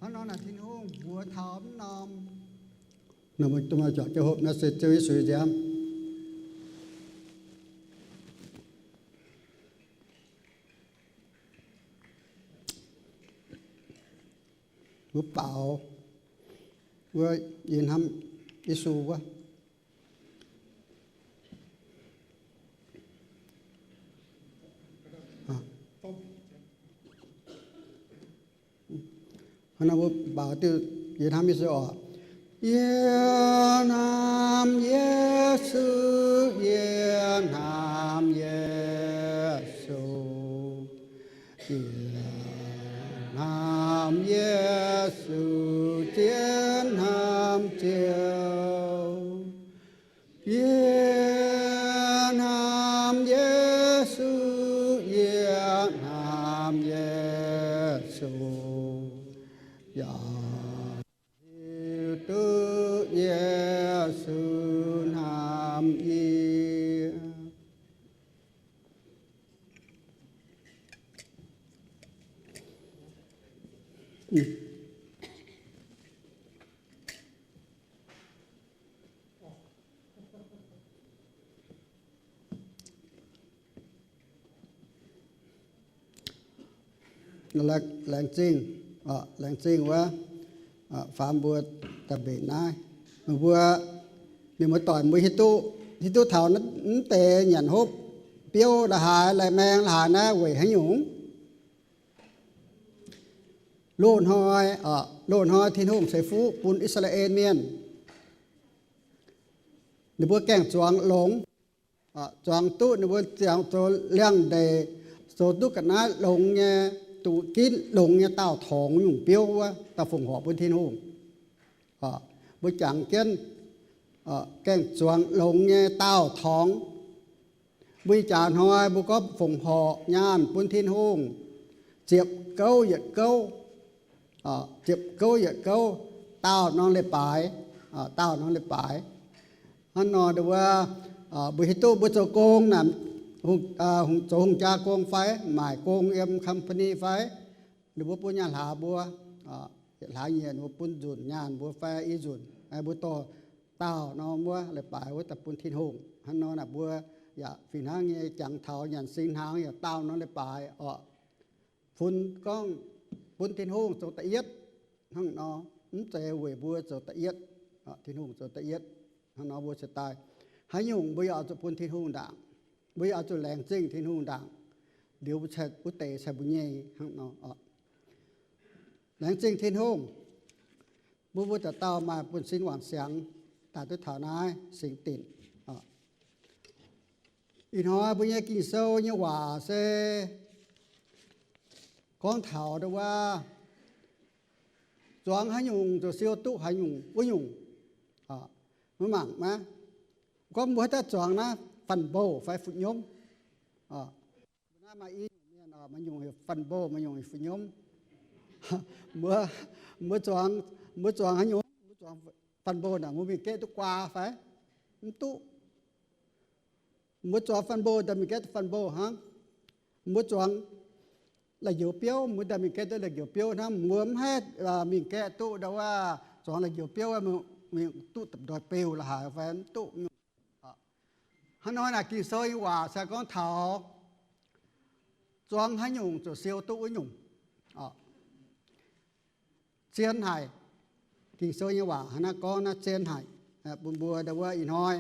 Hnangv nor naaic Tin-Hungh mbuox taux mv norm, meih mbuo mangc zorc jienv hopv naaiv se Ziouv Yesu nziaamv. Mbuo baaux wuov yie hnamv Yesu wuov. Hnangv naaiv mbuo baaux diuh yie hnamv Yesu oc. Yie hnamv Yesu, yie hnamv Yesu, yie hnamv Yesu, zien hnamv Ziouv. Yie hnamv Yesu, yie hnamv Yesu, yaac hiuv duqv Yesu hnamv yie. Laengz zingh, laengz zingh wuov, faam mbuo daaih mbenc naaiv. Mbuo, mienh muoz-doic, mbuo hiuv duqv, hiuv duqv taux mv deix nyanc hopv biouv la'haaix, lai-maeng la'haaix naaiv weic haaix nyungc? Loz-hnoi, loz-hnoi Tin-Hungh ceix fuqv bun I^saa^laa^en Mienh. Ninh mbuo gaengh zuangx longx, zuangx duqv ninh mbuo ziangx zoux liangx-ndeic, zoux duqv ga'naaiv longx nyei, duqv ginv longx nyei daauh torngx nyungc biouv wuov, daaih fongc horc bun Tin-Hungh. Mbuo jangx jienv gaengh zuangx longx nyei daauh torngx. Mbuo ih jaax hnoi mbuo gorngv fongc horc nyaanh bun Tin-Hungh, ziepc gouv yietc gouv, ziepc gouv yietc gouv, daauh norm leiz-baaix, daauh norm leiz-baaix. Hnangv nor wuov, mbuo hiuv duqv mbuo zoux gong naaic, zoux hungh jaa gong fai maaic gong yiem company fai, ninh mbuo bun nyaanh hlaax mbuo, yietc hlaax nyieqc ninh mbuo bun nzunc nyaanh mbuo fai i nzunc, mbuo dorh daauh norm wuov leiz-baaix wuov daaih bun Tin-Hungh. Hnangv nor naaic mbuo yaac fih hnangv nyei jangx taux nyanc singx hnaangx yaac daauh norm leiz-baaix orqc. Funx gorngv bun Tin-Hungh zoux da'yietv hnangv nor, mv zeiz weic mbuo zoux da'yietv, Tin-Hungh zoux da'yietv. Hnangv nor mbuo cingx daaih, haaix nyungc mbuo yaac oix zuqc bun Tin-Hungh ndaangc. Mbuo yaac oix zuqc laengz zingh Tin-Hungh ndaangc. Liuz wuov deix cai mbuo nyei hnangv nor. Laengz zingh Tin-Hungh, mbuo mbuo dauh dauh maaih buonv-sin wangc siangx daaih duqv taux naaiv singx dinc. Ih hnoi mbuo nyei Ging-Sou nyei waac se gorngv taux ndongc wuov, zuangx haaix nyungc ziouc siou duqv haaix nyungc wuov nyungc. Maiv mangc maiv gorngv mbuo haaix dauh zuangx naaiv fanh-mbouh fai fu'nyomv. Naaiv maaih i nyungc mienh, maaih nyungc fanh-mbouh, maaih nyungc fu'nyomv. Mbuo, mbuo zuangx, mbuo zuangx haaix nyungc? Mbuo zuangx fanh-mbouh naaic mbuo mingh gaeqv duqv guaa fai? Mv duqv. Mbuo zuangx fanh-mbouh daaih mingh gaeqv duqv fanh-mbouh hnangv. Mbuo zuangx la'njoux biouv mbuo daaih mingh gaeqv duqv la'njoux biouv hnangv. Mbuo mv haih mingh gaeqv duqv ndongc wuov, zuangx la'njoux biouv mingh duqv dapc ndoih beu la'haaix fai mv duqv. Hnangv nor naaic Ging-Sou nyei waac se gorngv taux zuangx haaix nyungc ziouc siou duqv wuov nyungc. Zien haic. Ging-Sou nyei waac hnangv naaiv gorngv naaiv zien haic bun mbuo ndongc wuov ih hnoi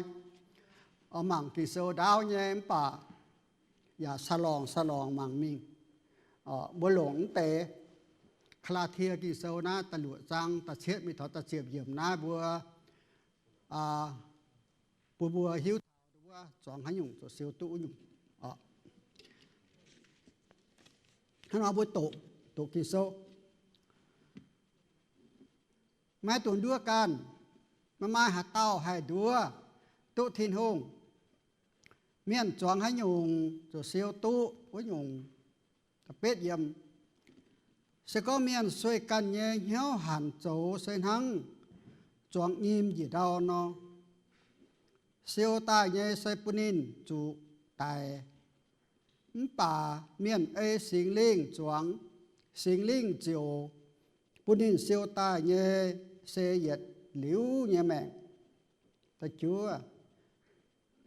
oix mangc Ging-Sou ndaauv nyei mv baac yaac sa lorngc sa lorngc mangc mingh. Mbuo longc mv deix Gaa^laa^tie Ging-Sou naaiv da'luoqc zaang da'cietv mingh taux da'ziepc yiemc naaiv mbuo bun mbuo hiuv taux wuov zuangx haaix nyungc ziouc siou duqv wuov nyungc. Hnangv nor mbuo doqc, doqc Ging-Sou. Maiv dungx nduov ganh, maiv maaih haaix dauh haih nduov duqv Tin-Hungh. Mienh zuangx haaix nyungc ziouc siou duqv wuov nyungc. Betv yiem. Se gorngv mienh sueih ganh nyei hnyouv hanc zoux se hnangv zuangx nyim njiec ndau nor, siou daaih nyei se bun ninh zuqc daix. Mv baac mienh ei Singx Lingh zuangx, Singx Lingh ziouc bun ninh siou daaih nyei se yietc liuz nyei maengc. Da'juov,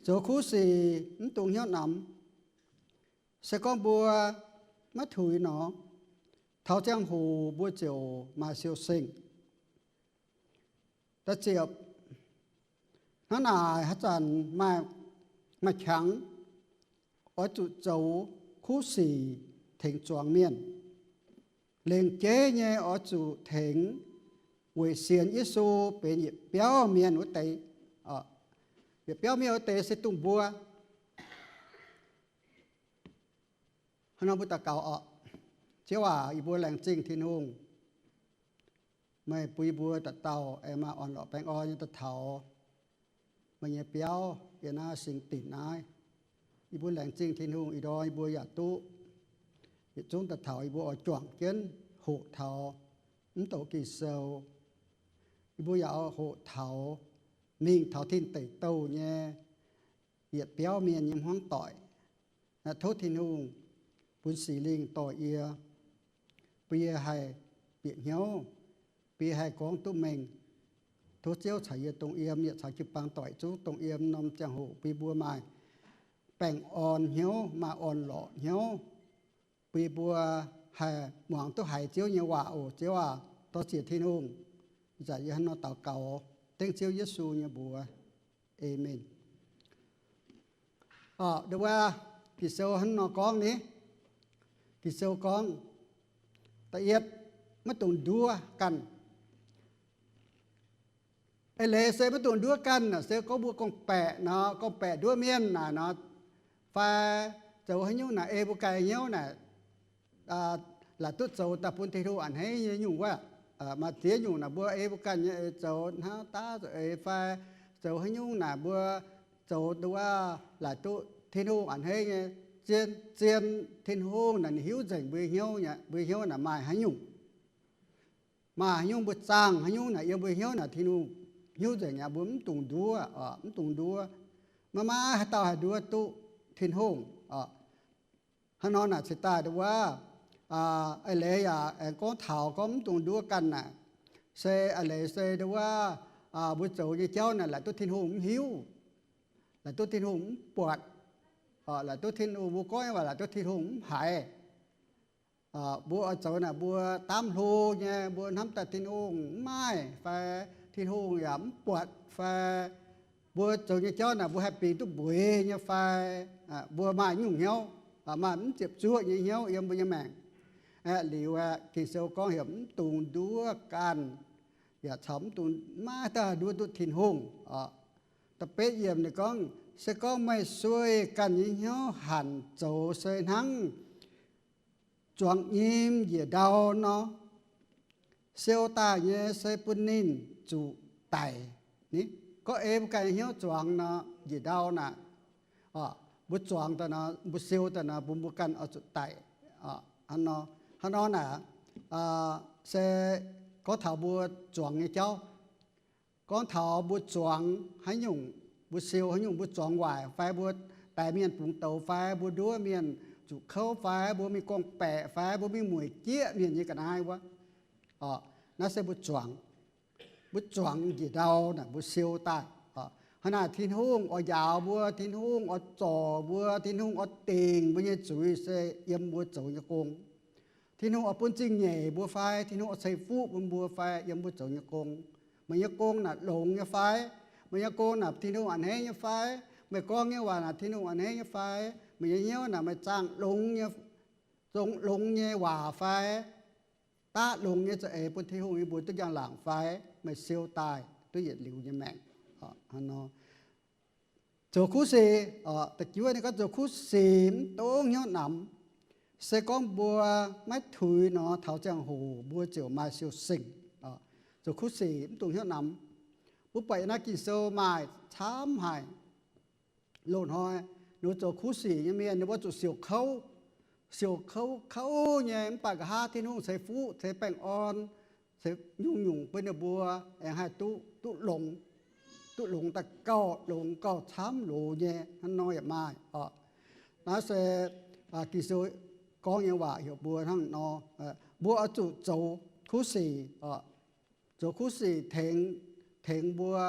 zoux kuv sic mv dungx hnyouv namx. Se gorngv mbuo maiv tuix nor, taux ziangh hoc mbuo ziouc maaih siou-sengh. Da'ziepc, hnangv naaic haaix zanc maaih, maaih qangx, oix zuqc zoux kuv sic tengx zuangx mienh. Lengc jeiv nyei oix zuqc tengx weic sienx Yesu benx yietc biauv mienh wuov deix. Yietc biauv mienh wuov deix se dongh mbuo. Hnangv nor mbuo daux gaux oc. Ziouv aac, yie mbuo laengz zingh Tin-Hungh, meih bun yie mbuo dauh dauh aengx maaih orn-lorqc baengh orn nyei daaih taux meih nyei biauv yiem naaiv singx dinc naaiv. Yie mbuo laengz zingh Tin-Hungh ih ndorm yie mbuo yaac duqv yietc zungv daaih taux yie mbuo oix juangc jienv hoqc taux mv douc Ging-Sou. Yie mbuo yaac hoqc taux mingh taux tin deic douh nyei yietc biauv mienh nyei hmuangv doic. Tov Tin-Hungh bun Singx Lingh dorh yie, bun yie haih bieqc hnyouv, bun yie haih gorngv duqv mengh. Tov Ziouv caux yie dongh yiem, yie caux jiu-baang doic zungv dongh yiem norm ziangh hoc bun yie mbuo maaih baengh orn hnyouv, maaih orn-lorqc hnyouv, bun yie mbuo haih muangx duqv haiz Ziouv nyei waac oc. Ziouv aac, dorh ziec Tin-Hungh. Ih zanc yie hnangv nor daux gaux dengv Ziouv Yesu nyei mbuox. Aamen. Ndo wuov, Ging-Sou hnangv nor gorngv ni. Ging-Sou gorngv, da'yietv, maiv dungx nduov ganh. Eix leiz se maiv dungx nduov ganh naaic se gorngv mbuo gorngv-baeqc nor, gorngv-baeqc nduov mienh naaic nor, fai zoux haaix nyungc naaic ei mbuo ganh hnyouv naaic, laaic duqv zoux daaih bun Tin-Hungh a'hneiv nyei nyungc wuov. Maaih ziex nyungc naaic mbuo ei mbuo ganh nyei eix zoux hnangv daav zoux eix fai zoux haaix nyungc naaic mbuo zoux ndo wuov laaic duqv Tin-Hungh a'hneiv nyei. Zien, zien Tin-Hungh naaic ninh hiuv nzengc mbuo hnyouv, mbuo hnyouv naaic maaih haaix nyungc. Maaih haaix nyungc mbuo zaangh haaix nyungc naaic yiem mbuo hnyouv naaic Tin-Hungh hiuv nzengc aqv. Mbuo mv dungx nduov, mv dungx nduov. Maiv maaih haaix dauh haih nduov duqv Tin-Hungh. Hnangv nor naaic cingx daaih ndo wuov, eix leiz yaac aengx gorngv taux gorngv mv dungx nduov ganh naaic, se eix leiz se ndo wuov, mbuo zoux nyei jauv naaic laaic duqv Tin-Hungh mv hiuv, laaic duqv Tin-Hungh mv buatc, laaic duqv Tin-Hungh, mbuo gorngv nyei waac laaic duqv Tin-Hungh mv haiz. Mbuo oix zoux naaic mbuo daamv hlo nyei, mbuo hnamv daaih Tin-Hungh mv maaih fai Tin-Hungh yaac mv buatc fai mbuo zoux nyei jauv naaic mbuo haih bingx duqv mbueiz nyei fai mbuo maaih nyungc hnyouv, maaih mv ziepc zuoqv nyei hnyouv yiem mbuo nyei maengc. Liuz aeqv, Ging-Sou gorngv heuc mv dungx nduov ganh, yaac caux mv dungx, maiv maaih dauh nduov duqv Tin-Hungh. Da'betv yiemc ninh gorngv, se gorngv meih sueih ganh nyei hnyouv hanc zoux se hnangv zuangx nyim njiec ndau nor, siou daaih nyei se bun ninh zuqc daic. Gorngv ei mbuo ganh nyei hnyouv zuangx nor, njiec ndau naaic, mbuo zuangx daaih nor, mbuo siou daaih nor, mbuo, mbuo ganh oix zuqc daic. Hnangv nor naaic, se gorngv taux mbuo zuangx nyei jauv. Gorngv taux mbuo zuangx haaix nyungc, mbuo siou haaix nyungc, mbuo zuangx waaic fai mbuo daix mienh bungx douz fai mbuo nduov mienh zuqc kouv fai mbuo mingh gorngv-baeqc fai mbuo mingh mueic jieqv mienh nyei ga'naaiv wuov, naaiv se mbuo zuangx. Mbuo zuangx njiec ndau naaic mbuo siou daaih. Hnangv naaic Tin-Hungh oix njaaux mbuo, Tin-Hungh oix zorc mbuo, Tin-Hungh oix dingc mbuo nyei zuiz se yiem mbuo zoux nyei gong. Tin-Hungh oix bun zingh nyeic mbuo fai, Tin-Hungh oix ceix fuqv bun mbuo fai, yiem mbuo zoux nyei gong. Meih nyei gong naaic longx nyei fai? Meih nyei gong naaic Tin-Hungh a'hneiv nyei fai? Meih gorngv nyei waac naaic Tin-Hungh a'hneiv nyei fai? Meih nyei hnyouv naaic meih zaangh longx nyei, zong longx nyei waac fai? Daav longx nyei za'eix bun Tin-Hungh yie mbuo duqv njang-laangc fai? Meih siou daaih duqv yietc liuz nyei maengc. Zoux kuv sic, da'juov ninh gorngv zoux kuv sic mv dungx hnyouv namx. Se gorngv mbuo maiv tuix nor, taux ziangh hoc mbuo ziouc maaih siou-sengc. Zoux kuv sic mv dungx hnyouv namx. Mbuo buatc yiem naaiv Ging-Sou maaih camv haic. Loz-hnoi ninh mbuo zoux kuv sic nyei mienh, ninh mbuo zuqc siouc kouv, siouc kouv kouv nyei, mv baac nqa'haav Tin-Hungh ceix fuqv, ceix baengh orn, ceix nyungc-nyungc bun ninh mbuo aengx haih duqv, duqv longx, duqv longx daaih gauh longx gauh camv loz nyei. Hnangv nor yaac maaih oc. Naaiv se Ging-Sou gorngv nyei waac heuc mbuo hnangv nor, mbuo oix zuqc zoux kuv sic oc. Zoux kuv sic tengx, tengx mbuo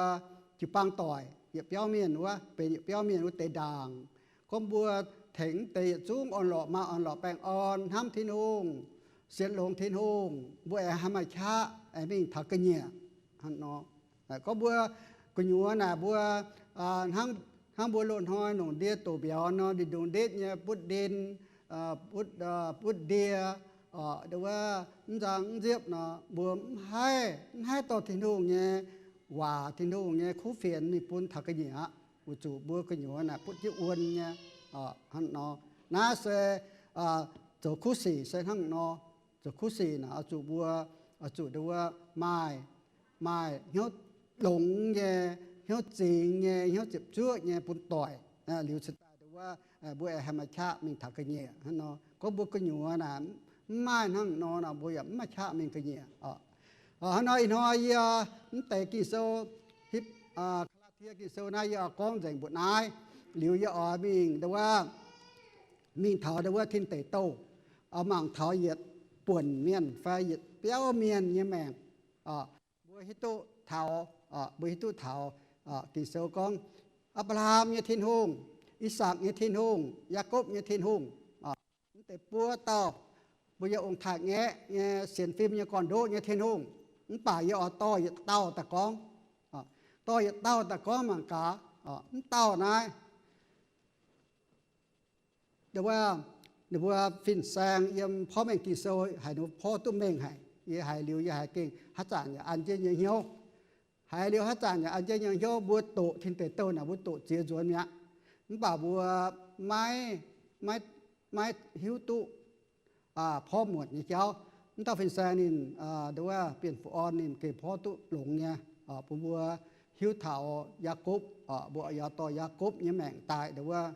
jiu-baang doic yietc biauv mienh wuov, benx yietc biauv mienh wuov deix ndaangc. Gorngv mbuo tengx deix yietc zungv orn-lorqc, maaih orn-lorqc baengh orn, hnamv Tin-Hungh, sienx longx Tin-Hungh, mbuo aengx haih maaih qaqv aengx mingh taux ga'nyiec. Gorngv mbuo gu'nyuoz naaic mbuo hnangv mbuo loz-hnoi longc ndie doqc mbiauz nor, ndie ndongc ndetv nyei butv ndenh, butv ndie, Nduov wuov, mv nzang mv nziepv nor, mbuo mv haih, mv haih dorh Tin-Hungh nyei waac, Tin-Hungh nyei kuv fienx mingh bun taux ga'nyiec aqv. Weic zuqc mbuo gu'nyuoz naaic butv jienv wuon nyei. Hnangv nor, naaiv se zoux kuv sic se hnangv nor. Zoux kuv sic naaic oix zuqc mbuo, oix zuqc nduov wuov maaih, maaih hnyouv longx nyei, hnyouv zingx nyei, hnyouv ziepc zuoqv nyei bun doic. Liuz cingx daaih nduov wuov, mbuo aengx haih maaih qaqv mingh taux ga'nyiec hnangv nor. Gorngv mbuo gu'nyuoz naaic mv maaih hnangv nor, mbuo yaac mv maaih qaqv mingh ga'nyiec. Hnangv nor ih hnoi yie mv deix Ging-Sou, Hipv, Gaa^laa^tie Ging-Sou naaiv yie oix gorngv nzengc mbuoqc naaiv. Liuz yie oix mingh nduov wuov, mingh taux nduov wuov Tin Deic Douh, oix mangc taux yietc buonc mienh fai yietc biauv mienh nyei maengc. Mbuo hiuv duqv taux, mbuo hiuv duqv taux Ging-Sou gorngv, Apc^laa^ham nyei Tin-Hungh, I^sakc nyei Tin-Hungh, Yaakopv nyei Tin-Hungh. Mv deix buo dauh mbuo yiem ong-taaix-ngaeqv nyei sienx fim nyei gorn-ndoqv nyei Tin-Hungh. Mv baac yie oix dorh yietc dauh daaih gorngv, dorh yietc dauh daaih gorngv mangc gaax. Mv dauh naaiv, nduov wuov, ninh mbuo fin-saeng yiem porv mengh Ging-Sou haiz ninh mbuo porv duqv mengh haic. Yie haiz liuz yie haiz gengh haaix zanc yaac an jienv nyei hnyouv. Haiz liuz haaix zanc yaac an jienv nyei hnyouv. Mbuo doqc Tin Deic Douh naaic mbuo doqc ziex nzuonx mi'aqv. Mv baac mbuo maiv, maiv, maiv hiuv duqv porv muotc nyei jauv. Mv dauh fin-saeng ninh, nduov wuov, Bienh Fu Orn ninh gengh porv duqv longx nyei, bun mbuo hiuv taux Yaakopv. Mbuo yaac dorh Yaakopv nyei maengc daaih nduov wuov,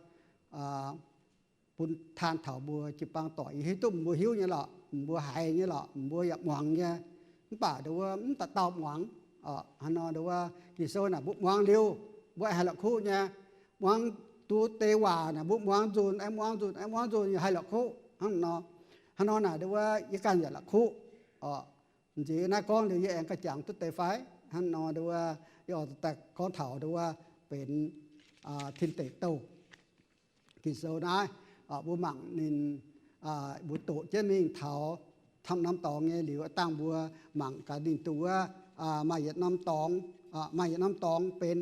bun taan taux mbuo jiu-baang doic. Yie hiuv duqv mbuo hiuv nyei lorqc, mbuo haiz nyei lorqc, mbuo yaac muangx nyei. Mv baac nduov wuov mv dauh dauh muangx. Hnangv nor nduov wuov Ging-Sou naaic mbuo muangx liuz, mbuo haih la'kuqv nyei. Muangx duqv deix waac naaic mbuo muangx nzunc, aengx muangx nzunc, aengx muangx nzunc, haih la'kuqv hnangv nor. Hnangv nor naaic nduov wuov yie ganh yaac la'kuqv. Nziex naaiv gorngv liuz yie aengx gauh jangx duqv deix fai? Hnangv nor nduov wuov yie oix daaih gorngv taux nduov wuov benx Tin Deic Douh. Ging-Sou naaiv, mbuo mangc ninh, mbuo doqc jienv mingh taux camv norm dorngx nyei liuz, dangh mbuo mangc gaax ninh dongh wuov maaih yietc norm dorngx, maaih yietc norm dorngx benx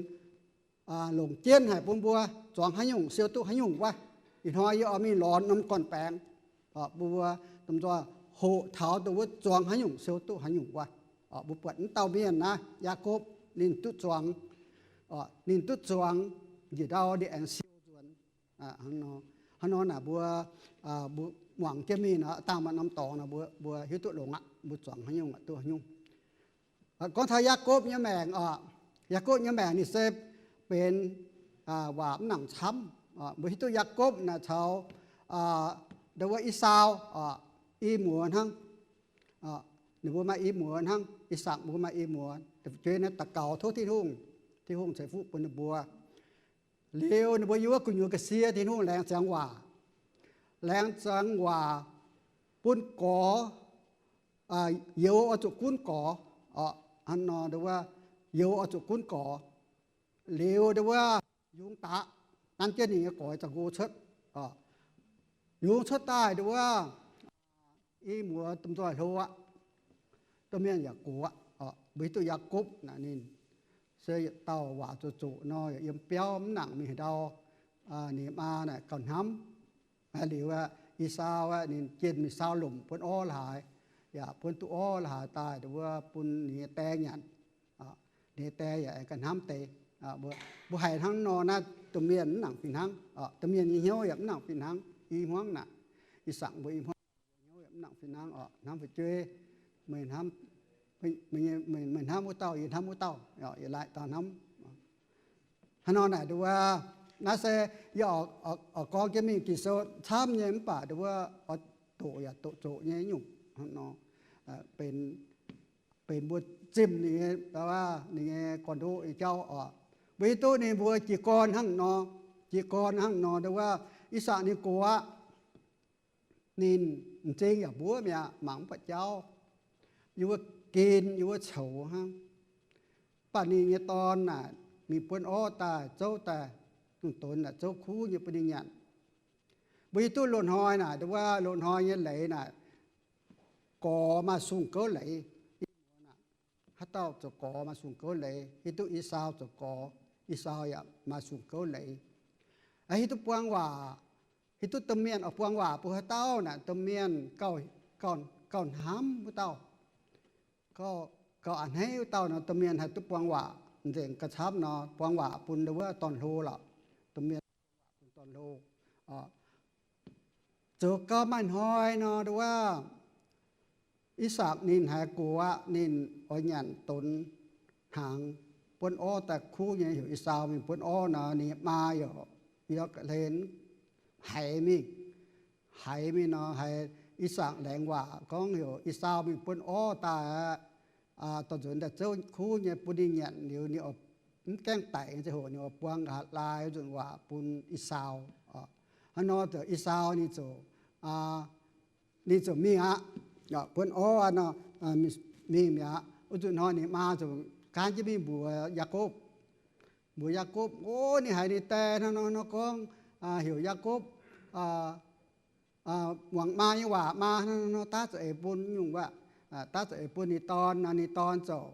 longc jienv haic bun mbuo zuangx haaix nyungc siou duqv haaix nyungc wuov. Ih hnoi yie oix mingh lorz norm gorn-baengx bun mbuo domh nzoih hoqc taux dongh wuov zuangx haaix nyungc siou duqv haaix nyungc wuov. Mbuo buatc mv dauh mienh naaiv, Yaakopv, ninh duqv zuangx, ninh duqv zuangx njiec ndau ninh aengx siou nzuonx. Hnangv nor naaic mbuo, mbuo muangx jienv mingh nor, dangh maaih norm dorngx nor mbuo, mbuo hiuv duqv longx aqv, mbuo zuangx haaix nyungc duqv haaix nyungc. Gorngv taux Yaakopv nyei maengc oc, Yaakopv nyei maengc ninh se benx waac mv nangc camv. Mbuo hiuv duqv Yaakopv naaic caux nduov wuov Esaau, i muoz hnangv. Ninh mbuo maaih i muoz hnangv. I^sakc mbuo maaih i muoz. Da'jueiv naaiv daux gaux tov Tin-Hungh, Tin-Hungh ceix fuqv bun ninh mbuo. Liuz ninh mbuo yiem wuov gu'nyuoz ga'sie Tin-Hungh laengz ziangx waac, laengz ziangx waac bun gorx, youz oix zuqc gunv gorx. Hnangv nor nduov wuov, youz oix zuqc gunv gorx. Liuz nduov wuov yungz daqc, nanv jienv ninh nyei gorx za'nqo cuotv. Yungz cuotv daaih nduov wuov i muoz domh nzoih hlo aqv. Domh mienh yaac gox aqv. Mbuo hiuv duqv Yaakopv naaic ninh se yietc dauh waac zoqc zoqc nor, yaac yiem biauv mv nangc mingh haaix ndau. Ninh maa naaic gauh hnamv. Liuz aeqv, Esaau aeqv, ninh jienh mingh saau lomc buonv orv la'haaix, yaac buonv duqv orv la'haaix daaih nduov wuov bun ninh nyei die nyanc. Ninh nyei die yaac aengx gauh hnamv deix. Mbuo haiz hnangv nor naaiv, domh mienh mv nangc fih hnangv. Domh mienh nyei hnyouv yaac mv nangc fih hnangv. I hmuangv naaic, ih zanc mbuo i hmuangv hnyouv yaac mv nangc fih hnangv oc. Hnamv fu'jueiv, meih hnamv, meih hnamv wuov dauh, yie hnamv wuov dauh, yaac laaic dauh hnamv. Hnangv nor naaic nduov wuov, naaiv se yie oix gorngv jienv mingh Ging-Sou camv nyei mv baac nduov wuov oix doqc yaac doqc zoqc nyei nyungc. Hnangv nor benx, benx mbuo zimh ninh nyei, ninh nyei gorn-ndoqv nyei jauv oc. Mbuo hiuv duqv ninh mbuo jiez gorn hnangv nor, jiez gorn hnangv nor nduov wuov, I^sakc ninh gox aqv. Ninh m'zing yaac mbuov mi'aqv, mangc mv buatc jauv. Yiem wuov gen, yiem wuov coux hnangv. Mv baac ninh nyei dorn naaic mingh buonv orv daaih, zouv daaih, dongh donx naaic zouv kuv nyei bun ninh nyanc. Mbuo hiuv duqv loz-hnoi naaic, nduov wuov loz-hnoi nyei leiz naaic, gorx maaih sung gouv leiz. Haaix dauh zoux gorx maaih sung gouv leiz? Hiuv duqv Esaau zoux gorx, Esaau yaac maaih sung gouv leiz. Hiuv duqv buang waac, hiuv duqv domh mienh oix buang waac bun haaix dauh naaic, domh mienh gauh gauh hnamv wuov dauh, gauh a'hneiv wuov dauh nor, domh mienh haih duqv buang waac nzengc ga'camv nor, buang waac bun ndau wuov dorn-hlo lorqc. Domh mienh bun dorn-hlo. Zoux gau maaih hnoi nor, ndau wuov I^sakc ninh haiz gox aqv, ninh oix nyanc donx hnaangx, buonv orv daaih kuv nyei, heuc E^saa mingh buonv orv nor, ninh maa yaac yie hlen haiz mingh, haiz mingh nor, haiz E^sakc laengz waac gorngv heuc E^saa mingh buonv orv daaih aqv, dorh nzuonx daaih zouv kuv nyei bun ninh nyanc liuz, ninh mv gaengh daic nyei ziangh hoc ninh oix buang nqa'haav laai wuov nzunc waac bun E^saa. Hnangv nor ziouc E^saa ninh ziouc, ninh ziouc mingh aqv. Buonv orv nor, mingh mi'aqv. Wuov nzunc hnoi ninh maa ziouc gaanv jienv mingh mbuox Yaakopv. Mbuox Yaakopv, o, ninh haiz ninh die hnangv nor nor gorngv, heuc Yaakopv muangx maa nyei waac, maa hnangv nor daav za'eix bun nyungc wuov, daav za'eix bun ninh dorn nor. Ninh dorn ziouc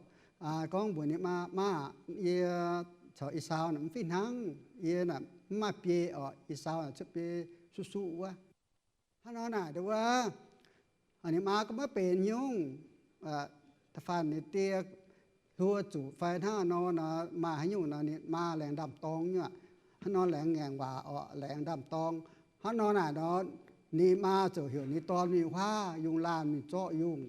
gorngv mbuox ninh maa, maa, yie caux E^saa mv fih hnangv. Yie mv maaih biei orqc. E^saa cuotv biei suqv-suqv wuov. Hnangv nor naaic ndau wuov, ninh maa gorngv maiv benx nyungc. Da'faanh ninh die hluo zuqc fai hnangv nor nor, maaih haaix nyungc nor ninh maa laengz ndaam-dorng nyei aqv. Hnangv nor laengz ngaengc waac orqc, laengz ndaam-dorng. Hnangv nor naaic nor, ninh maa ziouc heuc ninh dorn mingh huaav yungh laanh mingh zorqv yungh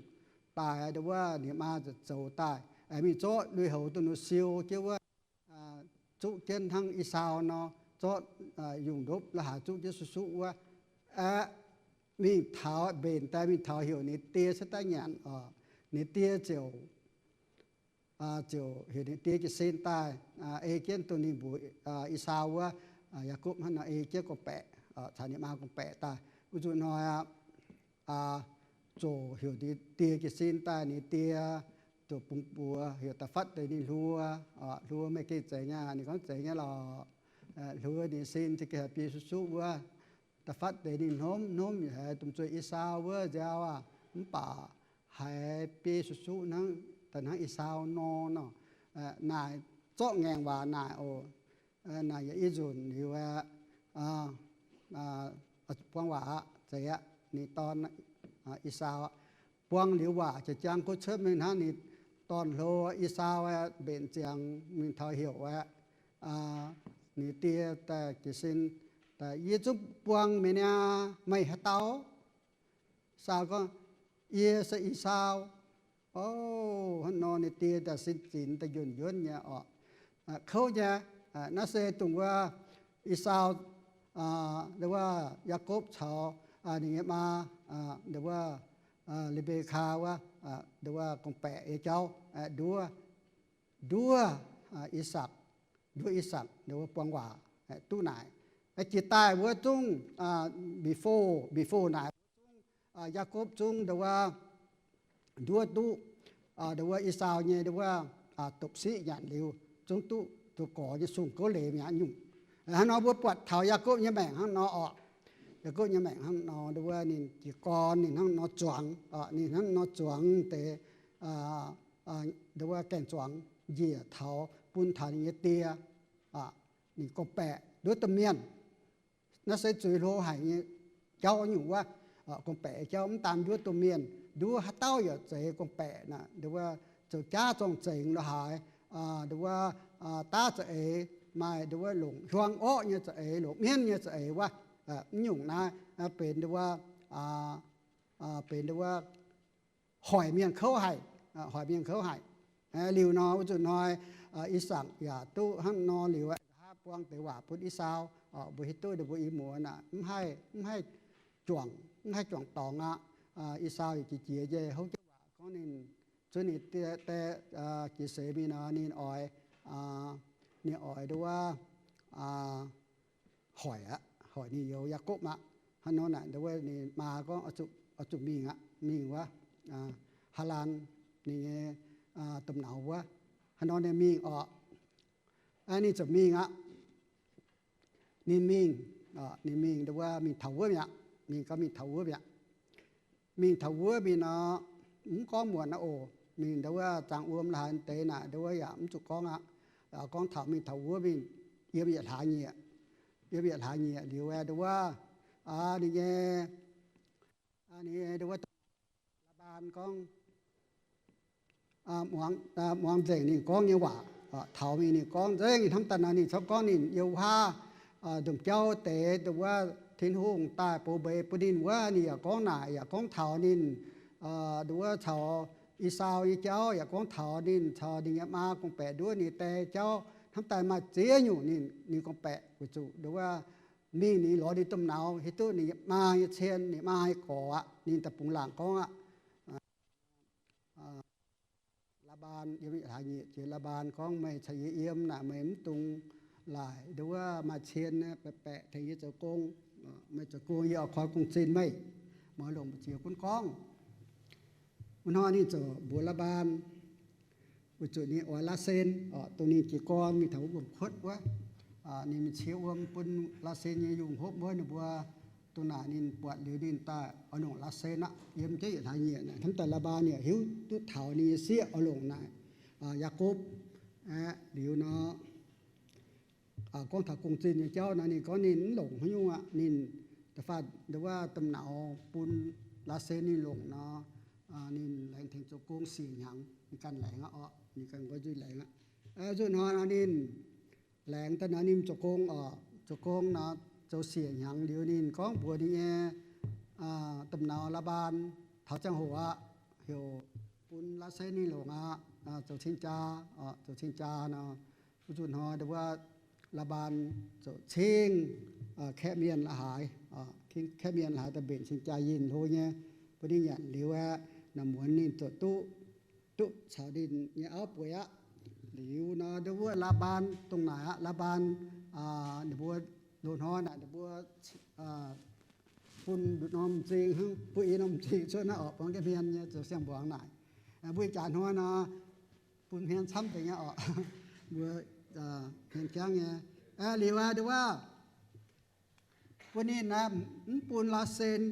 daaih. Ndau wuov ninh maa ziouc zoux daaih, mingh zorqv lui-houx dongh nor siou jienv wuov, zuqv jienv hnangv E^saa nor, zorqv yungh ndopv la'haaix zuqv jienv suqv-suqv wuov, aeqv, mingh taux, mbenc daaih mingh taux heuc ninh die cuotv daaih nyanc oc. Ninh die ziouc, ziouc heuc ninh die jiez sin daaih, ei jienv dongh ninh mbuox E^saa wuov, Yaakopv hnangv nor ei jienv gorngv-baeqc, caux ninh maa gorngv-baeqc daaih. Wuov nzunc hnoi aqv, ziouc heuc ninh die jiez sin daaih. Ninh die ziouc bungx buoz heuc da'fatv deix ninh hluo. Hluo, meih gengh zeiz nyei? Ninh gorngv, Zeiz nyei lorqc. Hluo ninh sin za'gengh haiz biei suqv-suqv wuov. Da'fatv deix ninh hnomv, hnomv yaac haiz domh zueih E^saa wuov nziaaux aqv, mv baac haiz biei suqv-suqv hnangv, da'hnangv E^saa nor nor. Naaic zorqv ngaengc waac naaic oc. Naaic yaac i nzunc liuz aeqv, buang waac aqv, zeiz aqv. Ninh dorn, E^saa, buang liuz waac jiex jaang kuv cuotv mingh hnangv. Ninh dorn-hlo E^saa aeqv, mbenc ziangx mingh taux heuc aeqv, ninh die daaih jiez sin, Yie zungv buang meih niaa, meih haaix dauh? Saau gorngv, Yie se E^saa. O, hnangv nor ninh die daaih sin zinx daaih njuonv njuonv nyei oc. Kouv nyei, naaiv se dongh wuov E^saa, ndau wuov Yaakopv caux ninh nyei maa, ndau wuov Le^mbe^kaa wuov, ndau wuov gorngv-baeqc nyei jauv, nduov, nduov E^sakc, nduov E^sakc ndau wuov buang waac duqv naaic. Jiex daaih wuov zungv, before, before naaic, Yaakopv zungv ndau wuov nduov duqv ndau wuov E^saa nyei ndau wuov dopc-siqv nyanc liuz, zungv duqv zoux gorx nyei sung gouv leiz mi'aqv nyungc. Hnangv nor mbuo buatc taux Yaakopv nyei maengc hnangv nor oc. Yaakopv nyei maengc hnangv nor, ndau wuov ninh jiez gorn ninh hnangv nor zuangx, ninh hnangv nor zuangx deix, ndau wuov gaeng-zuangx njiec taux bun taux ninh nyei die, ninh gorngv-baeqc nduov domh mienh. Naaiv se zuiz hlo haic nyei jauv nyungc wuov. Gorngv-baeqc jauv mv daan nduov domh mienh, nduov haaix dauh yaac zeiz gorngv-baeqc naaic, ndau wuov zoux jaav zorng-zengx lo haaix, ndau wuov daav za'eix, maaih ndau wuov longc hiuang orqv nyei za'eix, longc mienv nyei za'eix wuov. Mv nyungc naaiv benx ndau wuov, benx ndau wuov hoic mienh kouv haic, hoic mienh kouv haic. Liuz nor, wuov nzunc hnoi, E^sakc yaac duqv hnangv nor liuz, nqa'haav buang deix waac bun E^saa, mbuo hiuv duqv ninh mbuo i muoz naaic mv haih, mv haih juangc, mv haih juangc dorngx aqv. E^saa yaac jiex jiex nyei houv jienv waac gorngv ninh, zuov ninh die, die jiex seix mingh nor, ninh oix, ninh oix ndau wuov hoic aqv, hoic ninh youz Yaakopv aqv. Hnangv nor naaic, ndau wuov ninh maa gorngv, Oix zuqc mingh aqv, mingh wuov Haalaan ninh nyei domh nauz wuov. Hnangv nor ninh mingh orqc. Ninh ziouc mingh aqv. Ninh mingh, ninh mingh ndau wuov mingh taux wuov mi'aqv. Mingh gau mingh taux wuov mi'aqv. Mingh taux wuov mingh nor, mv gorngv muonc aqv oc. Mingh ndau wuov zaangc wuom la'haaix deix naaic, ndau wuov yaac mv zuqc gorngv aqv. Gorngv taux mingh taux wuov mingh, yiem yietc hlaax nyieqc, yiem yietc hlaax nyieqc liuz, ndau wuov ninh nyei, ninh nyei ndau wuov Laa^mbaan gorngv, muangx nzengc ninh gorngv nyei waac, taux mingh ninh gorngv nzengc. Hnamv daaih nor ninh corc gorngv ninh yiem wuov ndomh jauv deix, nduov wuov Tin-Hungh daaih bouh mbeix bun ninh wuov, ninh yaac gorngv naaic, yaac gorngv taux ninh, nduov wuov caux Esaau nyei jauv, yaac gorngv taux ninh caux ninh nyei maa gorngv-baeqc nduov ninh die jauv. Hnamv daaih maaih ziex nyungc ninh, ninh gorngv-baeqc weic zuqc nduov wuov mingh ninh lorz ninh domh nauz, hiuv duqv ninh maa nyei cien, ninh maa nyei gorx aqv. Ninh daaih bungx laangc gorngv aqv, Laa^mbaan, yiem hlaax nyieqc jiex, Laa^mbaan gorngv, meih caux yie yiem naaic meih mv dungx laaic nduov wuov maaih cien baeqc baeqc tengx yie zoux gong. Meih zoux gong yie oix koi gong-zinh meih. Meih longc mbu'ziex gunv gorngv. Wuov hnoi ninh ziouc mbuox Laa^mbaan, weic zuqc ninh oix Laasen, dongh ninh jiez gorn mingh taux wuov wuom-kuotv wuov, ninh mingh cie wuom bun Laasen nyei yungh hopv wuov, ninh mbuo dongh naaic ninh buatc liuz ninh daaih oix longc Laasen aqv. Yiem jienv yietc hlaax nyieqc naaic, hnamv daaih Laa^mbaan yaac hiuv duqv taux ninh nyei sieqv oix longc naaic Yaakopv aqv. Liuz nor, gorngv taux gong-zinh nyei jauv nor, ninh gorngv ninh mv longc haaix nyungc aqv. Ninh da'faanh nduov wuov domh nauz bun Laasen ninh longc nor, ninh laengz tengx zoux gong siec hnyangx, ninh ganh laengz aqv orqc, ninh ganh nqoi nzuih laengz aqv. Zuqc hnoi nor ninh laengz daaih nor ninh zoux gong orqc, zoux gong nor zoux siec hnyangx liuz ninh gorngv mbuox ninh nyei domh nauz Laa^mbaan, taux ziangh hoc aqv, heuc bun Laasen ninh longc aqv, zoux cing-jaa, zoux cing-jaa nor. Wuov zuqc hnoi nduov wuov Laa^mbaan ziouc cingv kaeqv mienh la'haaix, kaeqv mienh la'haaix daaih mbenc cing-jaa yinh hlo nyei bun ninh nyanc liuz aeqv, naaic muonz ninh ziouc duqv, duqv caux ninh nyei auv bueix aqv. Liuz nor nduov wuov Laa^mbaan dongh naaic aqv, Laa^mbaan, ninh mbuo loz-hnoi naaic ninh mbuo bun nduqc norm m'zing hnangv, bun i norm m'zing cuotv naaiv orqc, buangv jienv hmien nyei zoux siang-mbuangz naaic. Mbuo ih jaax hnoi nor bun hmien camv deix nyei orqc, mbuo hmien jangv nyei. Liuz aqv nduov wuov bun ninh naaiv mv bun Laasen,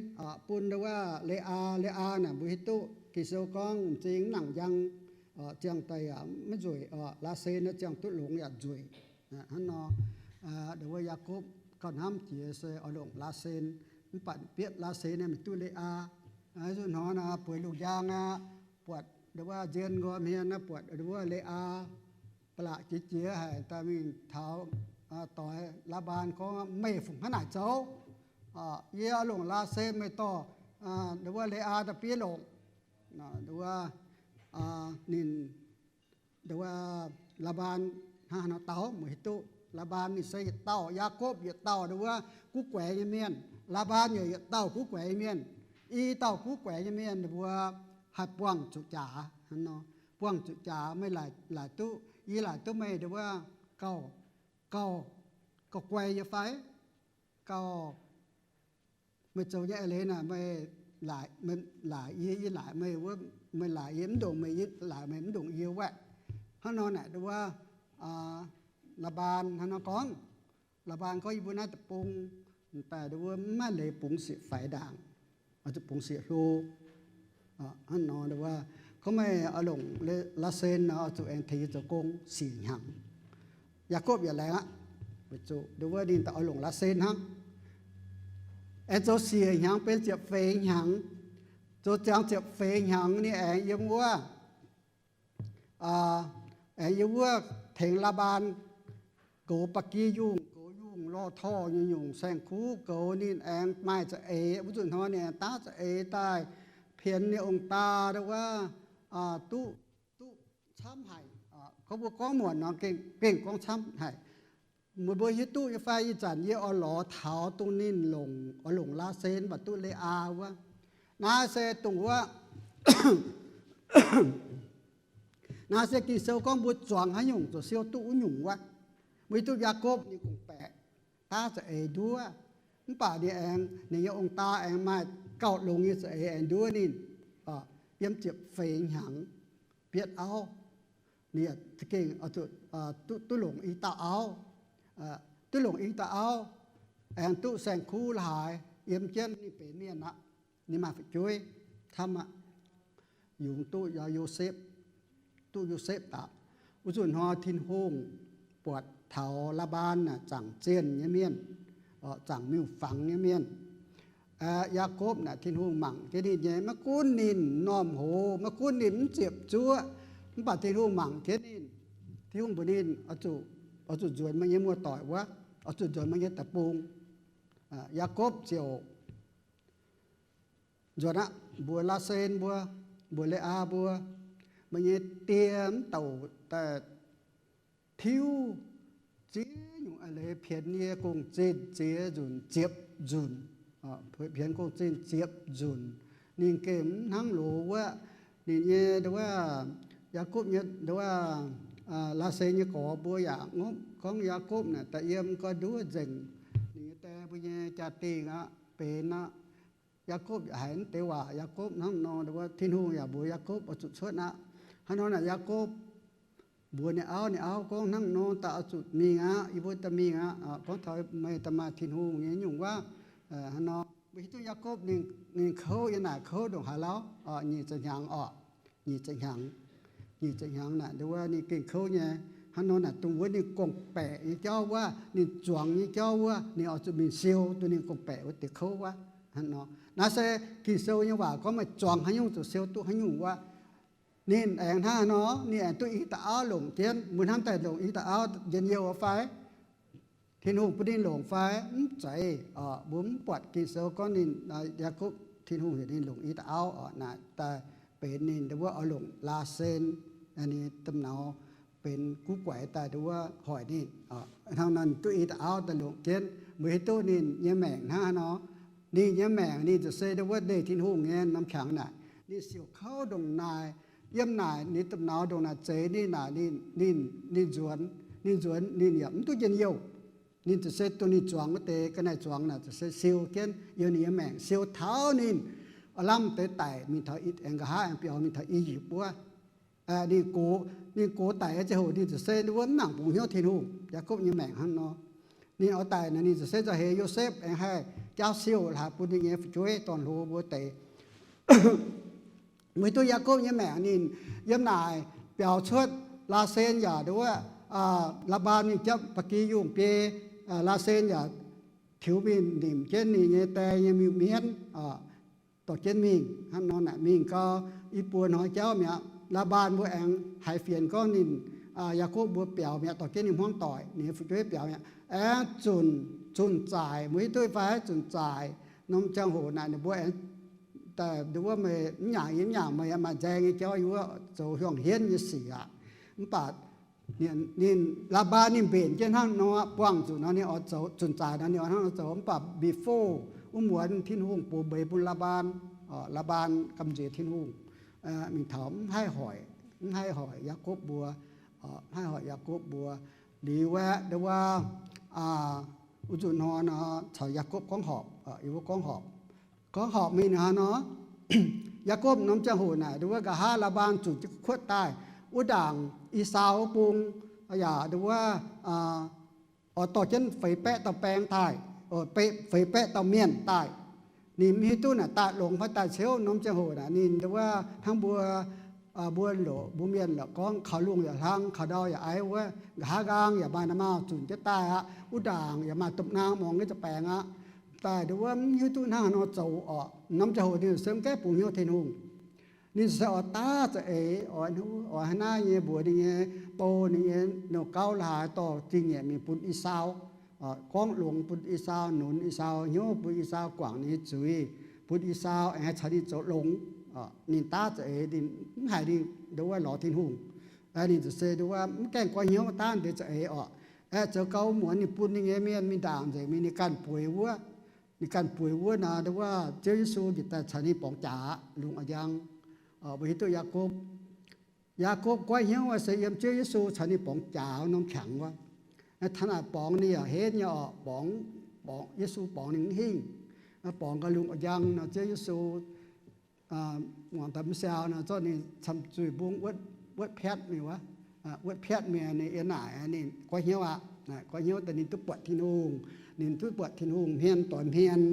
bun nduov wuov Le^aa. Le^aa naaic mbuo hiuv duqv Ging-Sou gorngv m'zing mv nangc njang, ziangh daaih yaac maiv nzueic orqc. Laasen naaiv ziangh duqv longx yaac nzueic. Hnangv nor, nduov wuov Yaakopv gauh hnamv jiex se oix longc Laasen, mv baac bietv Laasen naaiv maiv duqv Le^aa. Zuqc hnoi naaic bueix lungh njang aqv, buatc nduov wuov nzien nqoi hmien naaiv buatc nduov wuov Le^aa ba'laqc jiex jiex haic daaih mingh taux doix Laa^mbaan gorngv, meih fungc hnangv naaic zoux? Yie longc Laasen, meih dorh nduov wuov Le^aa daaih biev longc. Nduov wuov ninh, nduov wuov Laa^mbaan hnangv haaix nor dau, meih hiuv duqv Laa^mbaan ninh se yietc dauh, Yaakopv yietc dauh nduov wuov guv guaix nyei mienh, Laa^mbaan yaac yietc dauh guv guaix nyei mienh. I dauh guv guaix nyei mienh ninh mbuo haih buangh zuqc jaax hnangv nor. Buangh zuqc jaax meih laaic duqv, yie laaic duqv meih nduov wuov gauh, gauh, gauh guai nyei fai? Gauh meih zoux nyei eix leiz naaic meih laaic, meih laaic yie, yie laaic meih wuov, meih laaic yie mv ndongc meih, yie laaic meih mv ndongc yie wuov. Hnangv nor naaic nduov wuov Laa^mbaan hnangv nor gorngv. Laa^mbaan gorngv, yie mbuo naaiv deic-bung daaih nduov wuov mv maaih leiz bungx sieqv faix ndaangc, oix zuqc bungx sieqv hlo. Hnangv nor nduov wuov gorngv meih oix longc Laasen nor, oix zuqc aengx tengx yie zoux gong siec hnyangx. Yaakopv yaac laengz aqv, weic zuqc nduov wuov ninh daaih oix longc Laasen hnangv. Aengx zoux siec hnyangx benx ziepc feix hnyangx. Zoux ziangx ziepc feix hnyangx ninh aengx yiem wuov aengx yiem wuov tengx Laa^mbaan goux ba'gi yungh, goux yungh lorh torh nyungc-nyungc saeng-kuv, goux ninh aengx maaih za'eix. Wuov zuqc hnoi ninh aengx daav za'eix daaih pienx ninh ong-daa nduov wuov, duqv, duqv camv haic. Gorngv mbuo gorngv muonc nor gengh, gengh gorngv camv haic. Meih mbuo hiuv duqv nyei fai? Ih zanc yie oix lorz taux dongh ninh longc, oix longc Laasen mv baac duqv Le^aa wuov. Naaiv se dongh wuov, naaiv se Ging-Sou gorngv mbuo zuangx haaix nyungc ziouc siou duqv wuov nyungc wuov. Mbuo hiuv duqv Yaakopv ninh gorngv-baeqc daav za'eix nduov, mv baac ninh aengx, ninh nyei ong-daa aengx maaih gauh longx nyei za'eix aengx nduov ninh, yiem ziepc feix hnyangx bietv auv. Ninh za'gengh duqv, duqv longc i dauh auv, duqv longc i dauh auv, aengx duqv saeng-kuv la'haaix yiem jienv ninh benx mienh aqv. Ninh maaih fu'jueiv camv aqv. Yungz duqv Yosepv, duqv Yosepv daaih. Wuov zuqc hnoi Tin-Hungh buatc taux Laa^mbaan naaic zaangc zienh nyei mienh, zaangc miuc-fangx nyei mienh. Yaakopv naaic Tin-Hungh mangc jienv ninh nyei, maiv gunv ninh m'normh hoz, maiv gunv ninh mv ziepc zuoqv, mv baac Tin-Hungh mangc jienv ninh. Tin-Hungh mbuox ninh, oix zuqc nzuonx meih nyei muoz-doic wuov, oix zuqc nzuonx meih nyei deic-bung. Yaakopv ziouc nzuonx aqv, mbuox Laasen mbuo, mbuox Le^aa mbuo, meih nyei die mv douc daaih tiuv ziex nyungc a'leiz pienx yie gong-zinh ziex nzunc ziepc nzunc, pienx gong-zinh ziepc nzunc. Ninh gengh mv hnangv loz wuov. Ninh nyei nduov, Yaakopv nyei nduov, Laasen nyei gorx mbuo yaac ngopv gorngv Yaakopv naaic daaih yiem gau nduov nzengc ninh nyei die mbuo nyei jaa-dingh aqv, benx aqv. Yaakopv yaac haiz mv deix waac. Yaakopv hnangv nor, nduov, Tin-Hungh yaac mbuox Yaakopv oix zuqc cuotv aqv. Hnangv nor naaic Yaakopv mbuox ninh auv, ninh auv gorngv, hnangv nor daaih oix zuqc mingh aqv, yie mbuo daaih mingh aqv. Gorngv taux meih daaih maaih Tin-Hungh nyei nyungc wuov, hnangv nor. Mbuo hiuv duqv Yaakopv ninh kouv yiem naaic kouv ndongc haaix lauh? Nyic ziepc hnyangx orqc. Nyic ziepc hnyangx, nyic ziepc hnyangx naaic nduov ninh gengh kouv nyei. Hnangv nor naaic dongh wuov ninh gorngv-baeqc nyei jauv wuov, ninh zuangx nyei jauv wuov, ninh oix zuqc mingh siou duqv ninh gorngv-baeqc wuov deix kouv wuov. Hnangv nor, naaiv se Ging-Sou nyei waac gorngv meih zuangx haaix nyungc zuqc siou duqv haaix nyungc wuov. Ninh aengx hnangv haaix nor, ninh aengx duqv i dauh auv longc jienv. Mbuo hnamv daaih longc i dauh auv njien-youh fai? Tin-Hungh bun ninh longc fai? Mv zeiz. Mbuo mv buatc Ging-Sou gorngv ninh, Yaakopv, Tin-Hungh heuc ninh longc i dauh auv oc, naaic daaih benx ninh nduov oix longc Laasen, ninh domh nauz benx guv guaix daaih nduov hoic ninh. Hnangv nor ninh duqv i dauh auv daaih longc jienv. Mbuo hiuv duqv ninh nyei maengc hnangv haaix nor. Ninh nyei maengc ninh ziouc se nduov leih Tin-Hungh nyei norm qangx naaic. Ninh siouc kouv ndongc naaic, yiem naaic ninh domh nauz ndongc naaic zeix ninh naaic, ninh, ninh nzuonx, ninh nzuonx ninh yaac mv duqv njien-youh. Ninh ziouc se dongh ninh zuangx wuov deix ga'naaiv zuangx naaic ziouc se siou jienv yiem ninh nyei maengc, siou taux ninh lamh deix daic mingh taux, aengx nqa'haav aengx biaux mingh taux I^yipv wuov. Ninh gox, ninh gox daic nyei ziangh hoc ninh ziouc se nduov mv nangc bungx hnyouv Tin-Hungh. Yaakopv nyei maengc hnangv nor. Ninh oix daic naaic ninh ziouc se nzauh heix Yosepv aengx haih jaauv siou laaix bun ninh nyei fu'jueiv dorn-hlo mbuo deix. Mbuo hiuv duqv Yaakopv nyei maengc ninh yiem naaic biaux cuotv, Laasen yaac nduov, Laa^mbaan mingh japv ba'gi yungh biei, Laasen yaac tiux mingh nimc jienv ninh nyei die nyei miuc-mienv dorh jienv mingh. Hnangv nor naaic mingh gau i buo hnoi jauv mi'aqv, Laa^mbaan mbuo aengx haiz fienx gorngv ninh, Yaakopv mbuo biaux mi'aqv, dorh jienv ninh hmuangv doic, ninh nyei fu'jueiv biaux mi'aqv. Aengx zunc, zunc zaaic, mbuo hiuv duqv fai? Zunc zaaic norm ziangh hoc naaic ninh mbuo aengx daaih nduov meih mv nyaangc yie mv nyaangc meih, maaih nzaeng nyei jauv yie wuov zoux hiuangx hienv nyei sic aqv. Mv baac ninh, Laa^mbaan ninh mbenc jienv hnangv nor, buangh zuqc nor ninh oix zoux, zunc zaaic nor ninh oix hnangv nor zoux. Mv baac before wuov muonz Tin-Hungh bungx mbeix bun Laa^mbaan, Laa^mbaan gamh nziex Tin-Hungh mingh taux mv haih hoic, mv haih hoic Yaakopv mbuo, mv haih hoic Yaakopv mbuo. Liuz aeqv, nduov wuov, wuov nzunc hnoi nor caux Yaakopv gorngv horpc, yie mbuo gorngv horpc, gorngv horpc mingh hnangv nor, Yaakopv norm ziangh hoc naaic nduov wuov nqa'haav Laa^mbaan zunc jienv kuotv daaih wuov ndaangc, Esaau wuov bung yaac nduov wuov oix dorh jienv feix baeqv dauh baeng daaih, feix baeqv dauh mienh daaih. Ninh mv hiuv duqv naaic daaih longx fai daaih ciouv. Norm ziangh hoc naaic ninh nduov wuov hnangv mbuo, mbuo loc, mbuo mienh loc gorngv kaux lungh yaac hlang, kaux ndau yaac aiv wuov, nqa'haav nqaang yaac maaih na'maauh zunc jienv daaih aqv. Wuov ndaangc yaac maaih domh naang muangx nyei za'baengx aqv. Daaih nduov wuov mv hiuv duqv hnangv haaix nor zoux orqc. Norm ziangh hoc ninh se mv gaengh bungx hnyouv Tin-Hungh. Ninh se oix daav za'eix, oix, oix hnangv naaiv nyei mbuox ninh nyei bou, ninh nyei nouh gauv la'haaix dorh zingh nyeic mingh bun Esaau, gorngv longx bun Esaau, nunz Esaau hnyouv, bun Esaau guangc ninh nyei zuiz, bun Esaau aengx haih caux ninh zoux longx. Ninh daav za'eix, ninh mv haiz ninh nduov wuov lorz Tin-Hungh. Ninh ziouc se nduov wuov mv gaengh goiv hnyouv daav deix za'eix orqc. Aeqv, zoux gau muonz ninh bun ninh nyei mienh mingh ndaangc nzengc mingh, ninh ganh bueix wuov. Ninh ganh bueix wuov naaic nduov wuov Ziouv Yesu njiec daaih caux ninh borngz jaax aqv, lungh a'njang. Mbuo hiuv duqv Yaakopv, Yaakopv goiv hnyouv se yiem Ziouv Yesu caux ninh borngz jaax norm qangx wuov. Taux naaic borngz ninh yaac henv nyei orqc, borngz, borngz, Yesu borngz ninh mv hingh. Borngz gau lungh a'njang nor Ziouv Yesu muangx daaih mv siau nor zorqv ninh camv zuih mbungv wuotv piatv mingh wuov. Wuotv piatv mingh ninh yiem naaic ninh goiv hnyouv aqv. Goiv hnyouv daaih ninh duqv buatc Tin-Hungh. Ninh duqv buatc Tin-Hungh hmien doix hmien.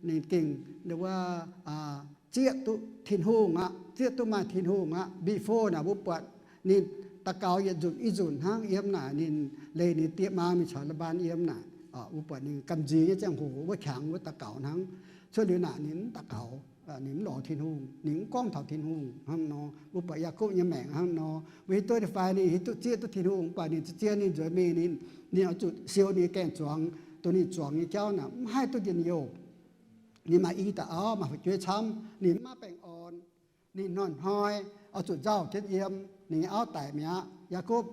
Ninh gengh nduov wuov zieqv duqv Tin-Hungh aqv, zieqv duqv maaih Tin-Hungh aqv. Before naaic mbuo buatc ninh daux gaux yietc nzunc i nzunc hnangv yiem naaic ninh leih ninh die maa mingh caux Laa^mbaan yiem naaic. Mbuo buatc ninh gamh nziex nyei ziangh hoc wuov qangx wuov daux gaux hnangv. Cuotv liuz naaic ninh mv daux gaux, ninh mv lorz Tin-Hungh, ninh mv gorngv taux Tin-Hungh hnangv nor. Mbuo buatc Yaakopv nyei maengc hnangv nor, mbuo hiuv duqv fai ninh hiuv duqv zieqv duqv Tin-Hungh, mv baac ninh zien-zien ninh nzuonx mingh, ninh, ninh oix zuqc siou ninh nyei gaeng-zuangx, dongh ninh zuangx nyei jauv naaic mv haih duqv njien-youh. Ninh maaih i dauh auv, maaih fu'jueiv camv, ninh mv maaih baengh orn. Ninh hnoi-hnoi oix zuqc nzauh jienv yiem, ninh nyei auv daic mi'aqv. Yaakopv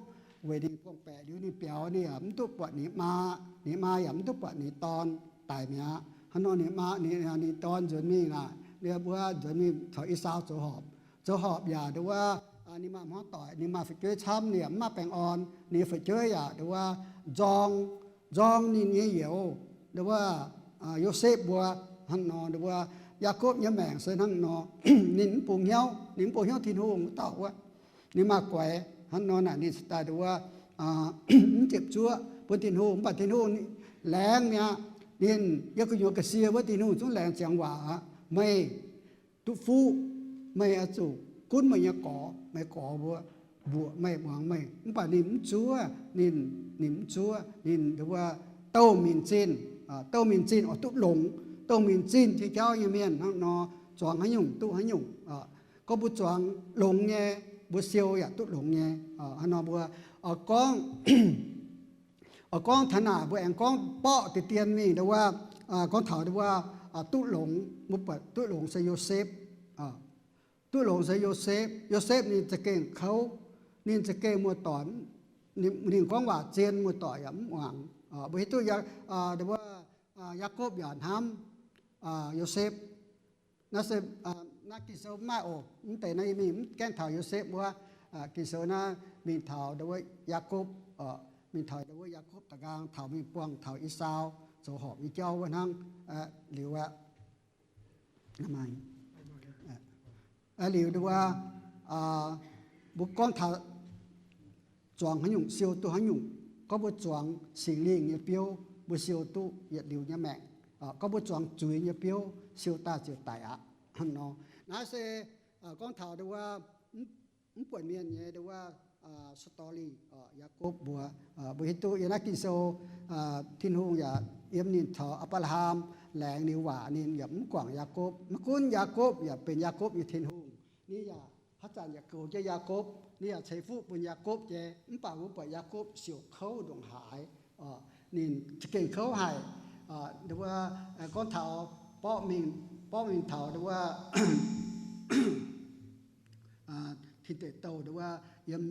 weic ninh gorngv-baeqc liuz ninh biaux, ninh yaac mv duqv buatc ninh maa, ninh maa yaac mv duqv buatc ninh dorn, daic mi'aqv. Hnangv nor ninh maa, ninh, ninh dorn nzuonx mingh naaic, ninh mbuo nzuonx mingh caux Esaau zoux horpc. Zoux horpc yaac nduov wuov, ninh maaih hmuangv doic, ninh maaih fu'jueiv camv, ninh yaac mv maaih baengh orn. Ninh nyei fu'jueiv yaac nduov wuov nzorng, nzorng ninh nyei youz, nduov wuov, Yosepv mbuo. Hnangv nor nduov wuov, Yaakopv nyei maengc se hnangv nor. Ninh mv bungx hnyouv, ninh mv bungx hnyouv Tin-Hungh wuov dauh wuov. Ninh maaih guaix hnangv nor naaic, ninh cingx daaih nduov wuov, mv ziepc zuoqv bun Tin-Hungh. Mv baac Tin-Hungh laengz mi'aqv. Ninh yiem gu'nyuoz ga'sie wuov, Tin-Hungh zungv laengz ziangx waac aqv. Meih duqv fuqv, meih oix zuqc gunv meih nyei gorx, meih gorx mbuo mbuoqc meih, muangx meih. Mv baac ninh mv zuov, ninh, ninh mv zuov. Ninh nduov wuov, douh minc zinh, douh minc zinh oix duqv longx. Douh minc zinh nyei jauv nyei mienh hnangv nor, zuangx haaix nyungc duqv haaix nyungc. Gorngv mbuo zuangx longx nyei, mbuo siou yaac duqv longx nyei. Hnangv nor mbuo oix gorngv, oix gorngv taux naaic mbuo aengx gorngv borqv deix dien mingh nduov wuov, gorngv taux nduov wuov, duqv longx, mbuo buatc duqv longx se Yosepv. Duqv longx se Yosepv. Yosepv ninh za'gengh kouv, ninh za'gengh muoz-doic, ninh gorngv waac zien, muoz-doic yaac mv muangx. Mbuo hiuv duqv nduov wuov, Yaakopv yaac hnamv Yosepv. Naaiv se, naaiv Ging-Sou mv maaih oc. Mv deix naaiv yie mingh mv gaengh taux Yosepv wuov. Ging-Sou naaiv mingh taux nduov wuov Yaakopv, mingh taux nduov wuov Yaakopv da'nqaang, taux mingh buangh taux Esaau zoux horpc nyei jauv wuov hnangv. Liuz aqv, liuz nduov wuov, mbuo gorngv taux zuangx haaix nyungc siou duqv haaix nyungc. Gorngv mbuo zuangx Singx Lingh nyei biouv, mbuo siou duqv yietc liuz nyei maengc. Gorngv mbuo zuangx zuiz nyei biouv, siou daaih ziouc daic aqv. Hnangv nor, naaiv se gorngv taux nduov wuov, mv buonc mienh nyei nduov wuov story, Yaakopv mbuo. Mbuo hiuv duqv yiem naaiv Ging-Sou, Tin-Hungh yaac yiem ninh caux Apc^laa^ham laengz liuz waac, ninh yaac mv guangc Yaakopv. Maiv gunv Yaakopv yaac benx Yaakopv nyei Tin-Hungh, ninh yaac haaix zanc yaac goux jienv Yaakopv, ninh yaac ceix fuqv bun Yaakopv nyei. Mv baac mbuo buatc Yaakopv siouc kouv ndongc haaix. Ninh za'gengh kouv haic. Nduov wuov, gorngv taux borqv mingh, borqv mingh taux nduov wuov, tin deic douh nduov wuov, yiem,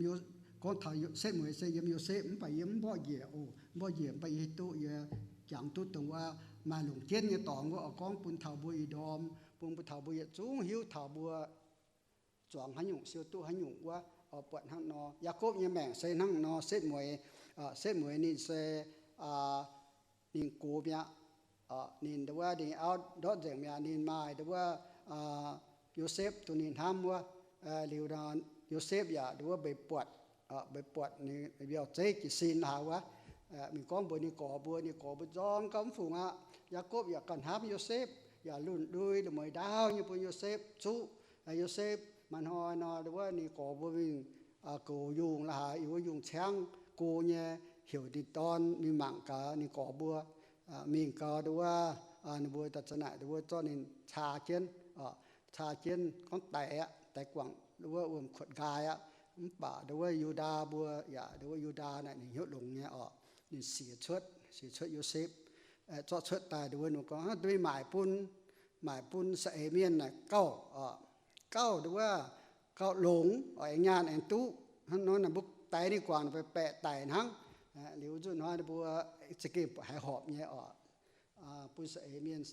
gorngv taux setv mueiz se yiem Yosepv, mv baac yie mv mborqv njiec oc. Mv mborqv njiec, mv baac yie hiuv duqv yie jangx duqv dongh wuov maaih longc jienv nyei dorngx wuov oix gorngv bun taux mbuo ih ndorm, bun mbuo taux mbuo yietc zungv hiuv taux mbuo zuangx haaix nyungc siou duqv haaix nyungc wuov. Oix buatc hnangv nor, Yaakopv nyei maengc se hnangv nor. Setv mueiz, setv mueiz ninh se, ninh gox mi'aqv. Ninh nduov wuov, ninh auv ndortv nzengc mi'aqv. Ninh maaih nduov wuov, Yosepv dongh ninh hnamv wuov. Liuz nor, Yosepv yaac nduov wuov mbeix buatc, mbeix buatc ninh mbiauh zeiv jiez sin haaix wuov. Mingh gorngv mbuox ninh gorx mbuo, ninh gorx mbuo nzorng gauh mv fungc aqv. Yaakopv yaac gauh hnamv Yosepv, yaac lunh ndui la'mueiz ndaauv nyei bun Yosepv zuqv. Yosepv maaih hnoi nor, nduov wuov ninh gorx mbuo mingh goux yungh la'haaix, yungh wuov yungh ciangv go nyei, heuc ninh dorn mingh mangc gaax ninh gorx mbuo. Mingh gau nduov wuov, ninh mbuo daaih za'naaic nduov wuov zorqv ninh caa jienv, caa jienv gorngv daix aqv, daix guangc nduov wuov wuom-kuotv nqaai aqv. Mv baac nduov wuov Yu^ndaa mbuo yaac, nduov wuov Yu^ndaa naaic ninh hnyouv longx nyei oc. Ninh siec cuotv, siec cuotv Yosepv, zorqv cuotv daaih nduov wuov ninh gorngv, Hnangv duqv mingh maaic bun, maaic bun saeng-eix mienh naaic gauh, gauh nduov wuov, gauh longx oc, aengx nyaanh aengx duqv. Hnangv nor naaic mbuo daix ninh guangc naaic baeqc daic hnangv. Liuz nzunc hnoi ninh mbuo za'gengh haiz horpc nyei oc. Bun saeng-eix mienh,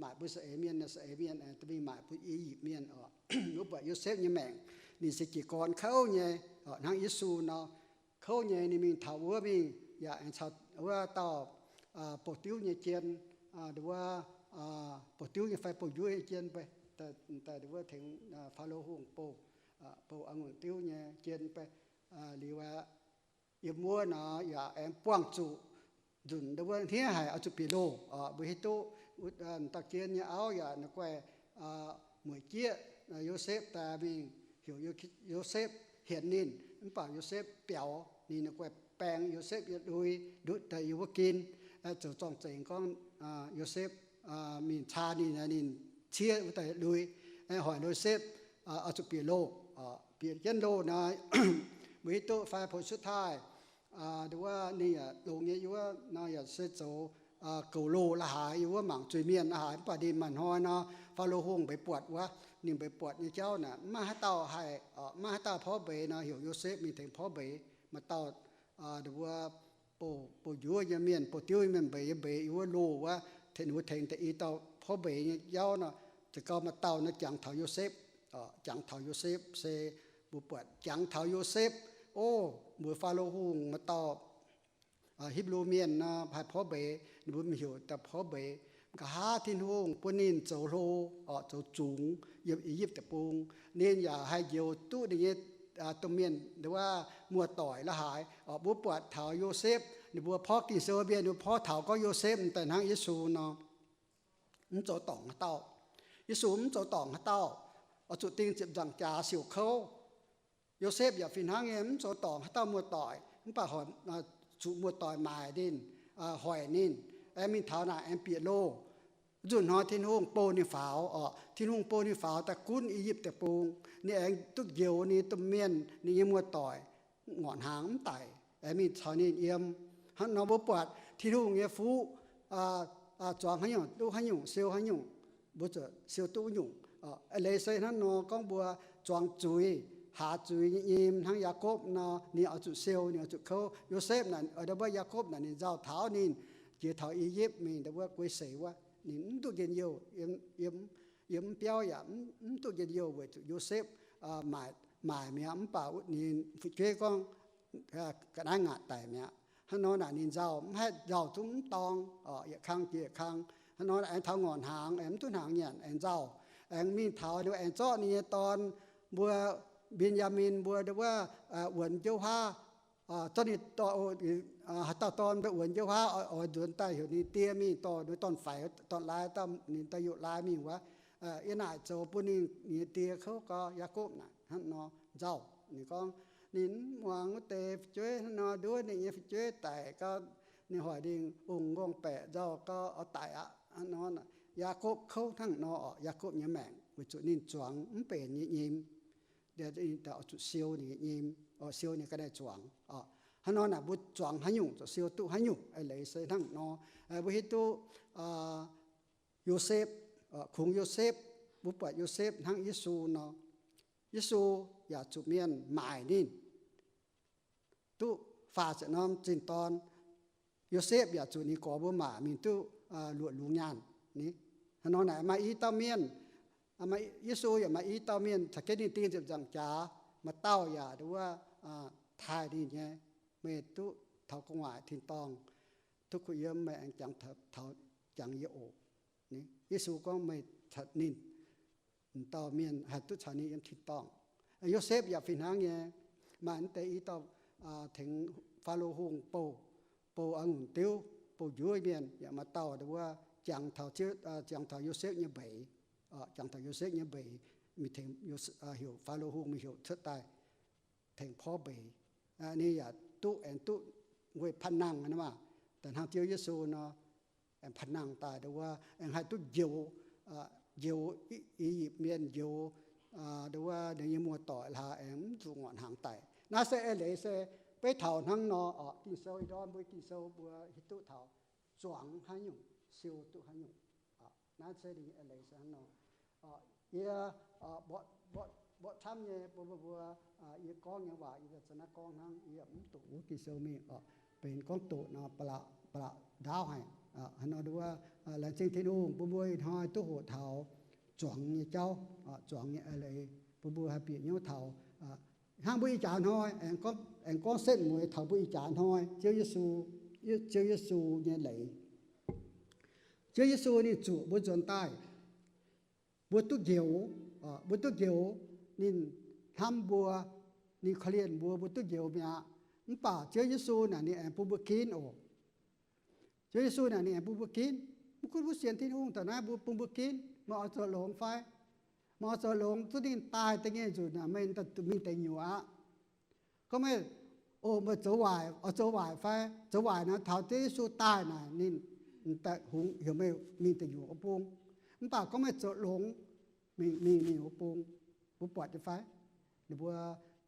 maaic bun saeng-eix mienh, saeng-eix mienh duqv mingh maaic bun I^yipv Mienh oc. Mbuo buatc Yosepv nyei maengc, ninh se jiez gorn kouv nyei, hnangv Yesu nor, kouv nyei. Ninh mingh taux wuov mingh yaac aengx caux wuov dauh bouh diuv nyei jien, nduov wuov, bouh diuv nyei fai bouh njuov nyei jien, daaih nduov wuov tengx Faalo Hungh bouh, bouh a'ngunc diuv nyei jien, liuz aqv, yiem wuov nor yaac aengx buangh zuqc nzunc nduov wuov hniev haic oix zuqc bieqc loh. Mbuo hiuv duqv dauh jien nyei auv yaac naaiv guaih mueic jieqv Yosepv daaih mingh heuc Yosepv hienx ninh, mv baac Yosepv biaux. Ninh naaiv guaih baeng Yosepv yietc lui ndutv daaih yiem wuov gin, zoux zorng-zengx gorngv Yosepv mingh caa ninh, ninh ciev wuov deix lui, hoic Yosepv oix zuqc bieqc loh, bieqc jienv loh nor, mbuo hiuv duqv fai ผลสุดท้าย wuov ninh yaac longx nyei, yie wuov nor yaac se zoux goux loh la'haaix, yie wuov mangc zuiz-mienh la'haaix. Mv baac ninh maaih hnoi nor, Faalo Hungh mbeix buatc wuov, ninh mbeix buatc nyei jauv naaic, mv maaih haaix dauh haih, mv maaih haaix dauh porv mbeix nor, heuc Yosepv mingh tengx porv mbeix. Maaih dauh, wuov, bouh njuov nyei mienh, bouh diuv nyei mienh mbeix, yie mbeix yie wuov loh wuov, tengx ninh mbuo tengx da'yietv dauh porv mbeix nyei jauv nor, za'gengh maaih dauh nor jangx taux Yosepv. Jangx taux Yosepv se mbuo buatc jangx taux Yosepv, o, mbuox Faalo Hungh maaih dauh Hipv^lu Mienh nor haih porv mbeix, ninh mbuo mingh heuc dauh porv mbeix. Nqa'haav Tin-Hungh bun ninh zoux hlo, zoux zungx yiem I^yipv Deic-Bung. Ninh yaac haih njoux duqv ninh nyei domh mienh, wuov, muoz-doic la'haaix. Mbuo buatc taux Yosepv, ninh mbuo porv Ging-Sou mienh, ninh mbuo porv taux gorngv Yosepv daaih hnangv Yesu nor, mv zoux dorngc haaix dauh. Yesu mv zoux dorngc haaix dauh, oix zuqc ding ziepc nzaangc jaax siouc kouv. Yosepv yaac fih hnangv nyei, mv zoux dorngc haaix dauh muoz-doic, mv baac hoic, zuqc muoz-doic maaic ninh, hoic ninh, aengx mingh taux naaic aengx bieqc loh. Nzunc hnoi Tin-Hungh bou ninh faaux oc. Tin-Hungh bou ninh faaux daaih gunv I^yipv Deic-Bung. Ninh aengx duqv njoux ninh domh mienh, ninh nyei muoz-doic, ngorc hnaangx mv daic, aengx mingh caux ninh yiem. Hnangv nor mbuo buatc Tin-Hungh nyei fuqv zuangx haaix nyungc duqv haaix nyungc, siou haaix nyungc, mbuo zuqc siou duqv wuov nyungc. Eix leiz se hnangv nor gorngv mbuo zuangx zuiz, haaz zuiz nyei nyim hnangv Yaakopv nor, ninh oix zuqc siou, ninh oix zuqc kouv. Yosepv naaic, ndau wuov Yaakopv naaic ninh nzauh taux ninh jiex taux I^yipv mingh ndau wuov guei seix wuov, ninh mv duqv njien-youh, yiem mv biauv yaac mv duqv njien-youh weic zuqc Yosepv maaic, maaic mi'aqv, mv baac ninh fu'jueiv gorngv ga'naaiv ngaatc daic mi'aqv. Hnangv nor naaic ninh nzauh mv haih nzauh zungv mv dorng, yietc kang jiex yietc kang. Hnangv nor aengx taux ngorc hnaangx, aengx mv duqv hnaangx nyanc, aengx nzauh, aengx mingh taux ninh aengx zorqv ninh nyei dorn mbuo, Mben^yaa^min mbuo ndau wuov, wuonx jiouv huaav, zorqv ninh dorn, haaix dauh dorn mbuo wuonx jiouv huaav oix nzuonx daaih heuc ninh die mingh dorh ninh dorn-faix, dorn-laai, ninh dorh youz-laai mingh wuov. Yiem naaic zoux bun ninh nyei die kouv gau. Yaakopv naaic hnangv nor nzauh. Ninh gorngv ninh mv muangx wuov deix fu'jueiv, hnangv nor nduov ninh nyei fu'jueiv daic gau. Ninh hoic ninh ungx nqorngv-baeqc nzauh gau, oix daic aqv. Hnangv nor, Yaakopv kouv hnangv nor oc. Yaakopv nyei maengc weic zuqc ninh zuangx mv benx nyei nyim, ninh oix zuqc siou ninh nyei nyim, siou ninh ga'naaiv zuangx. Hnangv nor naaic mbuo zuangx haaix nyungc zuqc siou duqv haaix nyungc. Eix leiz se hnangv nor, mbuo hiuv duqv Yosepv, kungx Yosepv, mbuo buatc Yosepv hnangv Yesu nor, Yesu yaac zuqc mienh maaic ninh duqv faah ziepc norm zinh dorn. Yosepv yaac zuqc ninh gorx mbuo maaic mingh duqv luoqc lungz nyaanh. Hnangv nor naaic maaih i dauh mienh, Yesu yaac maaih i dauh mienh caux jienv ninh ding ziepc nzaangc jaax. Maaih dauh yaac ndau wuov taaih ninh nyei, meih duqv taux gu'nguaaic tin-dorngh, duqv kuh yiem, meih aengx jangx taux, jangx yie oc. Yesu gorngv meih caux ninh, m'dauh mienh haih duqv caux ninh yiem tin-dorngh. Yosepv yaac fih hnangv nyei, maaih mv deix i dauh tengx Faalo Hungh bouh, bouh a'ngunc diuv, bouh njuov mienh, yaac maaih dauh ndau wuov jangx taux, jangx taux Yosepv nyei mbeix, jangx taux Yosepv nyei mbeix, mingh tengx, heuc Faalo Hungh mingh heuc cuotv daaih tengx porv mbeix. Ninh yaac duqv, aengx duqv weic panh nangh nor maah, da'hnangv Ziouv Yesu nor, aengx panh nangh daaih ndau wuov, aengx haih duqv njoux, njoux I^yipv Mienh, njoux ndau wuov ninh nyei muoz-doic hlaax, aengx mv zuqc ngorc hnaangx daic. Naaiv se eix leiz se beiv taux hnangv nor oc. Ging-Sou ih ndorm mbuo Ging-Sou mbuo hiuv duqv taux zuangx haaix nyungc siou duqv haaix nyungc. Naaiv se ninh eix leiz se hnangv nor. Yie mborqv camv nyei bun mbuo, yie gorngv nyei waac yie za'naaiv gorngv hnangv, yie mv doqc wuov Ging-Sou mingh oc. Benx gorngv doqc nor, ba'laqc, ba'laqc ndaauv haic. Hnangv nor ndau wuov, laengz zingh Tin-Hungh bun mbuo ih hnoi duqv hoqc taux zuangx nyei jauv, zuangx nyei eix leiz, bun mbuo haih bieqc hnyouv taux hnangv mbuo ih jaax hnoi, aengx gorngv setv mueiz taux mbuo ih jaax hnoi Ziouv Yesu, Ziouv Yesu nyei leiz. Ziouv Yesu ninh zuqc mbuo nzuonx daaih, mbuo duqv njoux, mbuo duqv njoux, ninh hnamv mbuo, ninh korv-lienh mbuo, mbuo duqv njoux mi'aqv. Mv baac Ziouv Yesu naaic ninh aengx bun mbuo ginv oc. Ziouv Yesu naaic ninh aengx bun mbuo ginv. Mv gunv mbuo sienx Tin-Hungh taux naaiv mbuo, bun mbuo ginv, meih oix zoux longx fai? Meih oix zoux longx zuqc ninh daaih da'nyeic nzunc naaic meih mingh deix nyuoz aqv. Gorngv meih, o, meih zoux waaic, oix zoux waaic fai? Zoux waaic nor taux Ziouv Yesu daaih naaic ninh hungx heuc meih mingh deic nyuoqc wuov bung. Mv baac gorngv meih zoux longx, mingh, mingh, mingh wuov bung, mbuo buatc nyei fai? Ninh mbuo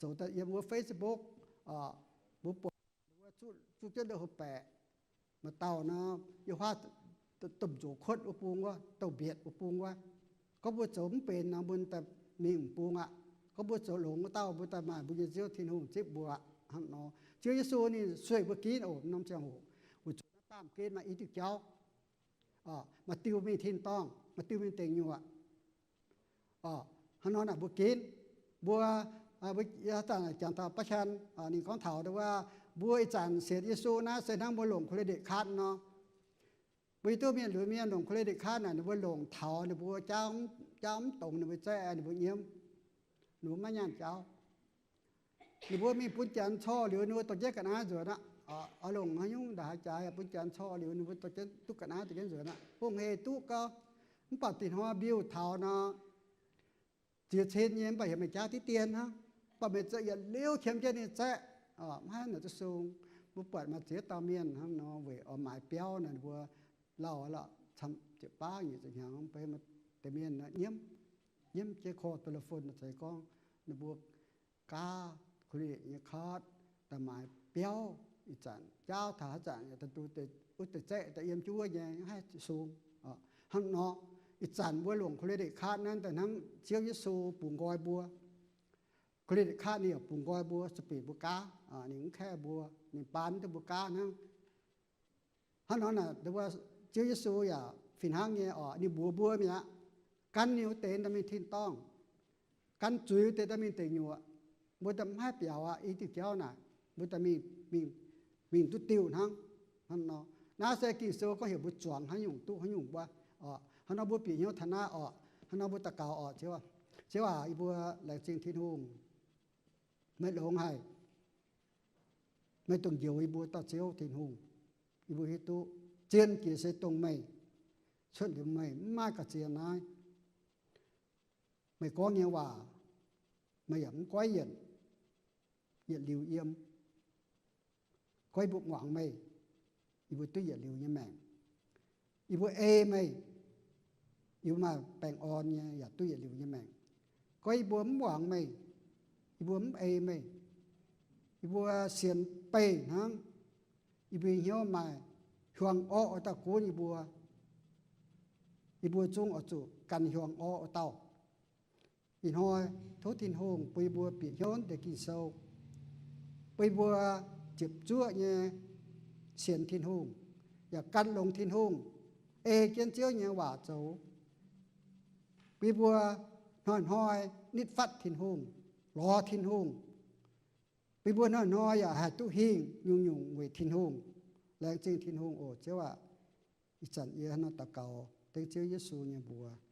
zoux daaih yiem wuov Facebook, mbuo buatc ninh mbuo zuqv jienv ndau houv baeqc, maaih dauh nor, yiem huaav domh nzoc kuotv wuov bung wuov, domh mbietc wuov bung wuov. Gorngv mbuo zoux mv benx nor, mbuo daaih mingh bung aqv. Gorngv mbuo zoux longx wuov dauh, mbuo daaih maaih mbuo nyei Ziouv Tin-Hungh zipv mbuo aqv. Hnangv nor, Ziouv Yesu ninh sueih mbuo ginv oc. Norm ziangh hoc weic zuqc naaiv baamh gen maaih i diuh jauv, maaih diuh mingh tin-dorngh, maaih diuh mingh deic nyuoqc. Hnangv nor naaic mbuo ginv, mbuo, mbuo jangx taux Ba'Hian, ninh gorngv taux wuov, mbuo ih zanc sienx Yesu naaiv se hnangv mbuo longc credit card nor. Mbuo hiuv duqv mienh lunx mienh longc credit card naaic, ninh mbuo longc taux ninh mbuo jauv, jauv mv dongz ninh mbuo zaeqv, ninh mbuo nyiemv, ninh mbuo maiv nyaanh jauv. Ninh mbuo mingh bun janx corc liuz, ninh mbuo dorh jienv ga'naaiv nzuonx aqv. Oix longc haaix nyungc ndaaih haaix jaax yaac bun janx corc liuz, ninh mbuo dorh jienv duqv ga'naaiv dorh jienv nzuonx aqv. Hungh hec duqv gau, mv baac dinh hnoi mbiuh taux nor, ziex cin nyei, mv baac heuc meih jaav diqv dien hnangv. Mv baac meih zoux yietc liuz qiemx jienv ninh zaeqv, maiv haih naaic duqv sung. Mbuo buatc maaih ziex dauh mienh hnangv nor weic oix maaiz biauv nor, ninh mbuo lauh lorqc, camv ziepc baav nyic ziepc hnyangx, deix mienh nyiemv, nyiemv jienv korv telephone zeiz gorngv ninh mbuo gaav credit nyei card daaih maaiz biauv. Ih zanc jaauv taux haaix zanc yaac daaih duqv wuov deix zaeqv daaih yiem jienv wuov nyei, maiv haih sung. Hnangv nor, ih zanc mbuo longc credit card naaiv daaih hnangv Ziouv Yesu bungx nqoi mbuo. Credit card ninh yaac bungx nqoi mbuo, sueih bieqc mbuo gaav, ninh mv kaeqv mbuo, ninh baan duqv mbuo gaav hnangv. Hnangv nor naaic, Ziouv Yesu yaac fih hnangv nyei oc, ninh mbuox mbuo mi'aqv, gan ninh wuov deix daaih mingh tin-dorngh, gan zuiz wuov deix daaih mingh deic nyuoqc. Mbuo daaih mv haih biaux aqv. I diuh jauv naaic mbuo daaih mingh, mingh, mingh duqv diuh hnangv. Hnangv nor, naaiv se Ging-Sou gorngv heuc mbuo zuangx haaix nyungc duqv haaix nyungc wuov. Hnangv nor mbuo bieqc hnyouv taux naaiv oc. Hnangv nor mbuo daux gaux oc. Ziouv, Ziouv aac, yie mbuo laengz zingh Tin-Hungh. Meih longx haic. Meih dongh njoux yie mbuo dauh Ziouv Tin-Hungh. Yie mbuo hiuv duqv zien jiex se dongh meih. Cuotv liuz meih mv maaih ga'ziex naaiv. Meih gorngv nyei waac, meih yaac mv goiv yienc, yietc liuz yiem. Gorngv yie mbuo muangx meih, yie mbuo duqv yietc liuz nyei maengc. Yie mbuo ei meih, yie mbuo maaih baengh orn nyei yaac duqv yietc liuz nyei maengc. Gorngv yie mbuo mv muangx meih, yie mbuo mv ei meih, yie mbuo sienx beih hnangv, yie mbuo hnyouv maaih hiuang orqv wuov dauh gunv yie mbuo, yie mbuo zungv oix zuqc gan hiuang orqv wuov dauh. Ih hnoi tov Tin-Hungh bun yie mbuo bieqc hnyouv deix Ging-Sou, bun yie mbuo ziepc zuoqv nyei sienx Tin-Hungh, yaac gan longx Tin-Hungh, ei jienv Ziouv nyei waac zoux. Bun yie mbuo hnoi-hnoi nitv fatv Tin-Hungh, lorz Tin-Hungh. Bun yie mbuo hnoi-hnoi yaac haih duqv hingh nyungc-nyungc weic Tin-Hungh. Laengz zingh Tin-Hungh oc, Ziouv aac. Ih zanc yie hnangv nor daux gaux dengv Ziouv Yesu nyei mbuox.